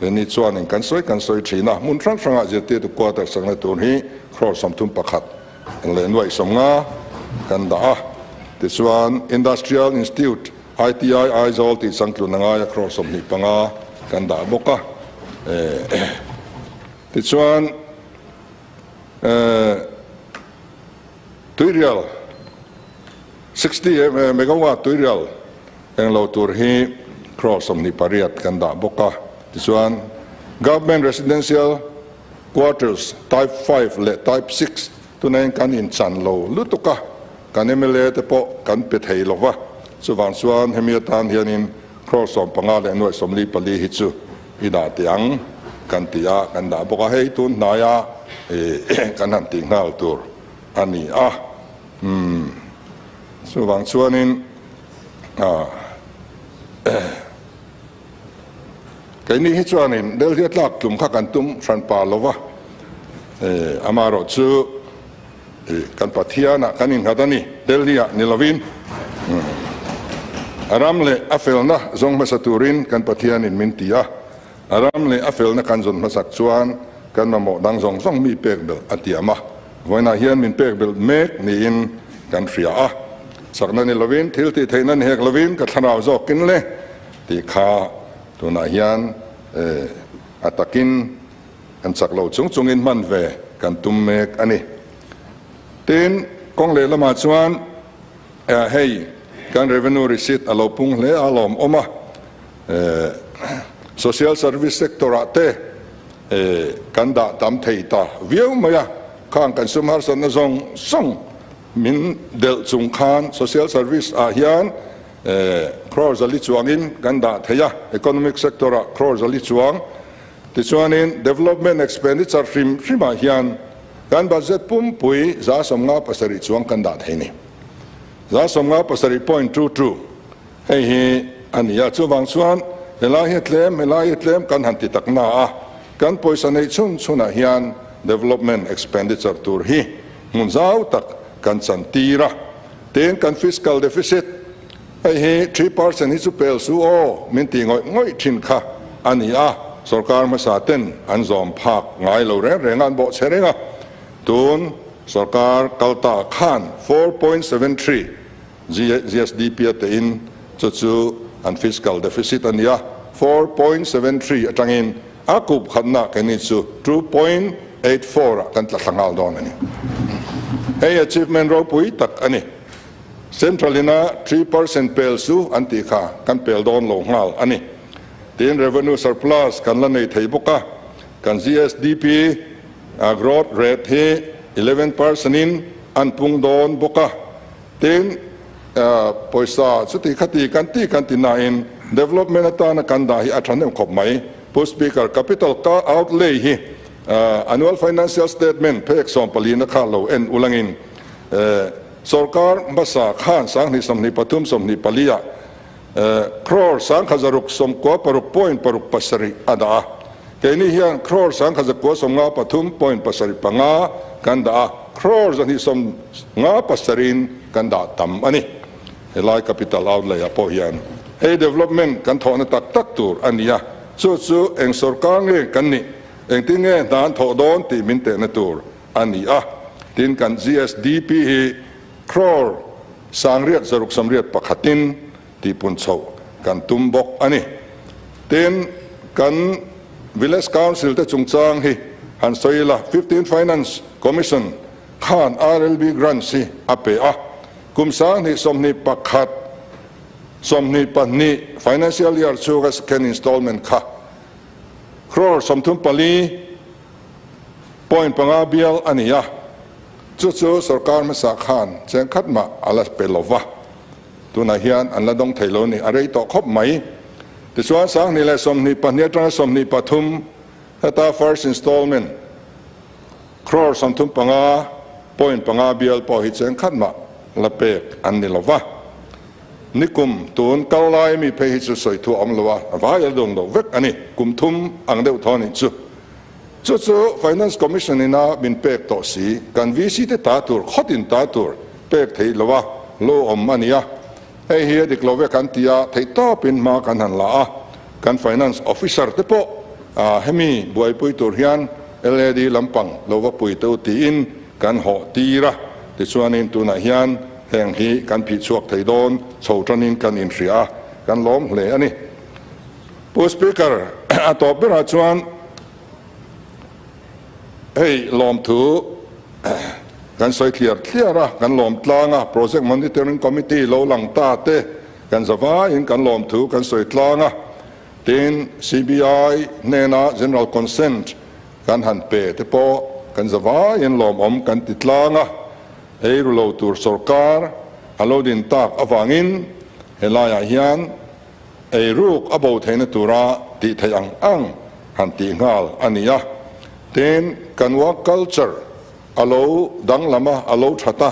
leni chuanin kan sawi kan sawi thin a. Hmun hrang hrangah zirtirtu quarter sakna tur hi crore 31 leh nuaih 50 kan dah a. Tichuan, Industrial Institute ITI Aizawl tih changtlun a ngai a crore 25 kan dah bawk a. Tichuan tuirial 60 megawatt tuirial englo tur hi crore 28 kan dah bawk a. Tichuan Government Residential Quarters Type 5 leh Type 6 tunah hian kan inchan lo lutuk a. Kan mla te pawh kan pe thei lo va, chuvang chuan hemi atan hianin crore 15 leh nuaih 44 hi chu i dah teh ang kan ti a, kan dah bawk a, hei tun hnaia kan han tih nghal tur a ni a. Umm, chuvang chuanin keini hi chuanin Delhi a tlak tlum kha kan tum hranpa lo va, amaherawhchu, Kan Pathianah kan innghat a ni, Delhi-ah ni lovin. A ram leh a felna zawng hmasa turin kan Pathianin min ti a, a ram leh a felna kan zawn hmasak chuan kan mamawh dang zawng zawng mi pek belh a tiam a, vawiinah hian min pek belh mek niin kan hria a. Chakna ni lovin, thil tih theihna ni hek lovin ka thlarau zawkin le tih kha tunah hian a takin Kan chak lo chung chungin hman ve kan tum mek a ni. Tin, kawng lehlamah chuan hei kan revenue receipt a lo pung hle a lawm awm a, social service sector ah te kan dah tam thei ta viau mai a, khang kan sum harsatna zawng zawng min delh chung khan social service ah hian crore zali chuangin kan dah thei a, economic sector ah crore zali chuang. Tichuanin development expenditure hrim hrimah hian kan budget pumpui 57 chuang kan dah thei ni. 57.22 hei hi a ni a, chuvang chuan helai hi a tlem, helai hi a tlem kan han ti tak na a, kan pawisa neih chhun chhunah hian development expenditure tur hi hmun zau tak. kan chan tir a. Tin, kan fiscal deficit, hei hi 3% hi chu pel su aw min ti ngawih ngawih thin kha a ni a, sorkar hmasa ten an zawm phak ngai lo reng reng a, an bawhchhe reng a. Tun sorkar kal ta khan 4.73 GSDP a tein chu chu an fiscal deficit a ni a, 4.73 atangin a kup khatna keini chu 2.84 ah kan tla thla nghal dawn a ni. Hei achievement ropui tak a ni. Central ina 3% pel chu an tih kha kan pel dawn lo nghal a ni. Tin, revenue surplus kan la nei thei bawk a, kan GSDP growth rate hi 11% in an pung dawn bawk a. Tin, pawisa chuti khati kan ti kan ti nain development atana kan dah hi a thahnem khawp mai. Pu Speaker, capital outlay hi annual financial statement phek 14na kha lo en ulangin sorkar hmasa khan 2023 24 ah crore 1696.67 a dah a. Keini hian crore 1193.75 kan dah a, crore 257in kan dah tam a ni. Helai capital outlay ah pawh hian hei development kan thawhna tak tak tur a ni a, chu chu eng sorkar nge kan nih, engtin nge hna an thawh dawn tih min tehna tur a ni a. Tin, kan GSDP hi crore 8681in tihpun chhoh kan tum bawk a ni. Tin, kan Village Council te chungchang hi han sawi ila, 15 Finance Commission khan RLB grants hi a pe a, kum 2021 22 financial year chhunga second installment kha crore 34.5 bial a ni a, chu chu sorkar hmasa khan cheng khat mah a la pe lova. Tunah hian an la dawng thei lo ni, a rei tawh khawp mai. Tichuan 2022 atanga 23 heta first installment crore 35.5 bial pawh hi cheng khat mah la pek an ni lova. Nikum tun kal lai mi phei hi chu sawi thu a awm lo a, a vai a dawng loh vek a ni, kum thum ang deuh thaw a nih chu. Chu chu Finance Commission ina min pek tawh si, kan VC te ta tur, khawtin ta tur pek theih lo a, lo awm a ni a. Hei hi a dik lo ve kan ti a, theih tawpin hma kan han la a, kan Finance Officer te pawh hemi buaipui tur hian LAD lampang lo va pui teu tiin kan hawh tir a. Tichuanin tunah hian heng hi kan phih chhuak thei dawn chho tanin kan inhria a, kan lawm hle a ni. Pu Speaker, a tawp berah chuan hei lawmthu kan sawi thliar thliar a, kan lawm tlang a, Project Monitoring Committee lo lang ta te kan zavaiin kan lawmthu kan sawi tlang a, tin CBI hnena General Consent kan han pe te pawh kan zavaiin lawmawm kan ti tlang a, ei ru lo tur sorkar a lo din tak avangin helaiah hian Ei ruk a bo theihna tura tih theih ang ang han tih nghal a ni a. Tin, kan work culture a lo danglam a, a lo that a,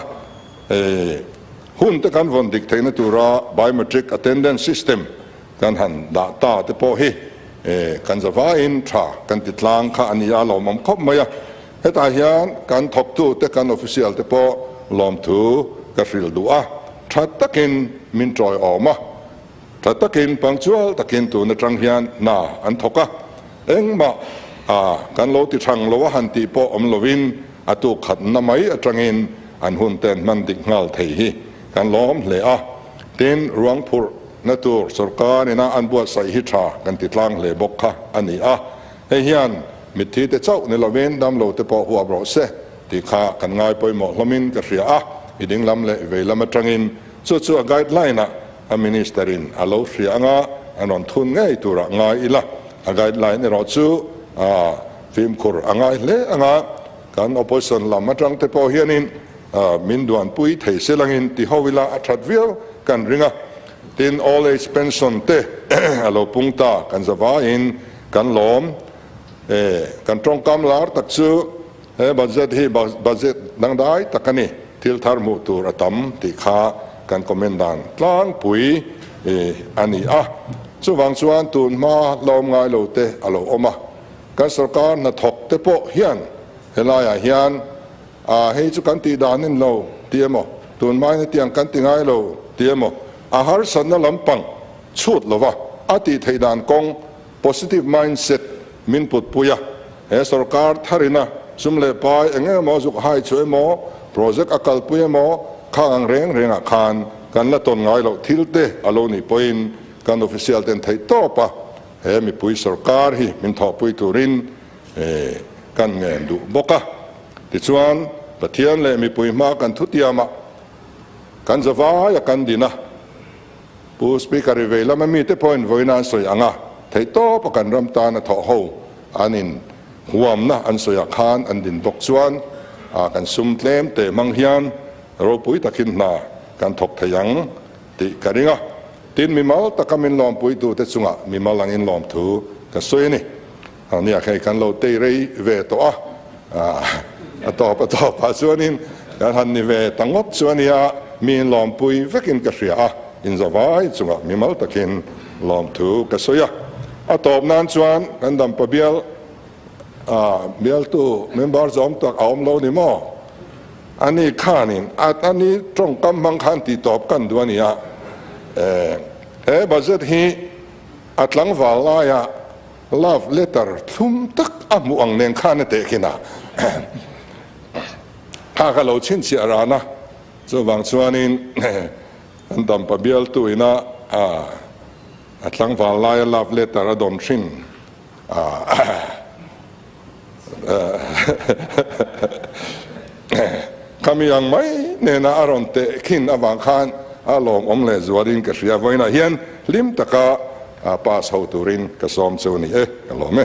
hun te kan vawn dik theihna tura biometric attendance system kan han dah ta te pawh hi kan zavaiin tha kan ti tlang kha a ni a, lawmawm khawp mai a. Hetah hian kan thawktute, kan official te pawh lawmthu ka hrilh duh a, tha takin min tawiawm a. Tha takin punctual takin tun atang hian hna an thawk a, engmah a kan lo ti thang lo a han tih pawh awm lovin a tuk khatna mai atangin an hun te an hman dik nghal thei hi kan lawm hle a. Tin, ruang phurh na tur sorkar ina an buatsaih hi tha kan ti tlang hle bawk kha a ni a. Hei hian mitthi te chauh ni lovin damlo te pawh huap rawh se tih kha kan ngai pawimawh hlawmin ka hria a, i dinglam leh veilam atangin chu chu a guideline ah A minister in a lo hria anga an rawn thun ngei turah ngai ila, a guideline erawh chu a fimkhur a ngai hle anga kan opposition lam atang te pawh hianin min duanpui thei se langin ti ho ila a that viau kan ring a. Tin, old age pension te a lo pung ta kan zavaiin kan lawm e. Kan tawngkam lar tak chu He budget hi budget dangdai tak a ni, thil thar hmuh tur a tam tih kha kan comment dan tlangpui a ni a. Chuvang chuan tun hma la awm ngai lo te a lo awm a, kan sorkar hnathawk te pawh hian helaiah hian hei chu kan tih dan in lo ti emaw, tun hmain hetiang kan ti ngai lo ti emaw, a harsatna lampang chhut lova a tih theih dan kawng, positive mindset, min putpui a. He sorkar tharina sum leh pai eng emaw zuk hai chu emaw, project a kalpui emaw, khang ang reng rengah khan kan la tawn ngai loh thil te a lo nih pawhin kan official ten theih tawp a, he mipui sorkar hi min thawhpui turin kan ngen duh bawk a. Tichuan, Pathian leh mipui hma kan thutiamah kan zavaia kan din a, Pu Speaker i vei lama mite pawhin vawiina an sawi ang a, theihtawpa kan ram tana thawh ho an in huamna an sawiah khan an din bawk chuan a kan sum tlem te hmang hian ropui takin hna kan thawk thei ang tih ka ring a. Tin, mimal taka min lawmpuitute chungah mimal angin lawmthu ka sawi a ni. Nia hei kan lo tei rei ve tawh a, a tawp a tawp ah chuanin kan han ni ve ta ngawt chu a nia, mi in lawmpui vekin ka hria a, inzavai chungah mimal takin lawmthu ka sawi a. A tawp nan chuan kan dampa bial bialtu member zawm tak a awm lo ni maw? Ani khanin a ni tawngkam hmang khan tih tawp kan duh a nia, he budget hi a tlangval laiah Love letter thlum tak a hmuh ang nen khan a tehkhin a, kha ka lo chhinchhiah ran a, chuvang chuanin kan dampa bialtu ina a tlangval laia love letter a dawn hrin a khami ang mai nena a rawn tehkhin avang khan a lawmawm leh zualin ka hria. Vawiinah hian hlim taka pass ho turin ka sawm chu a ni e, ka lawm e.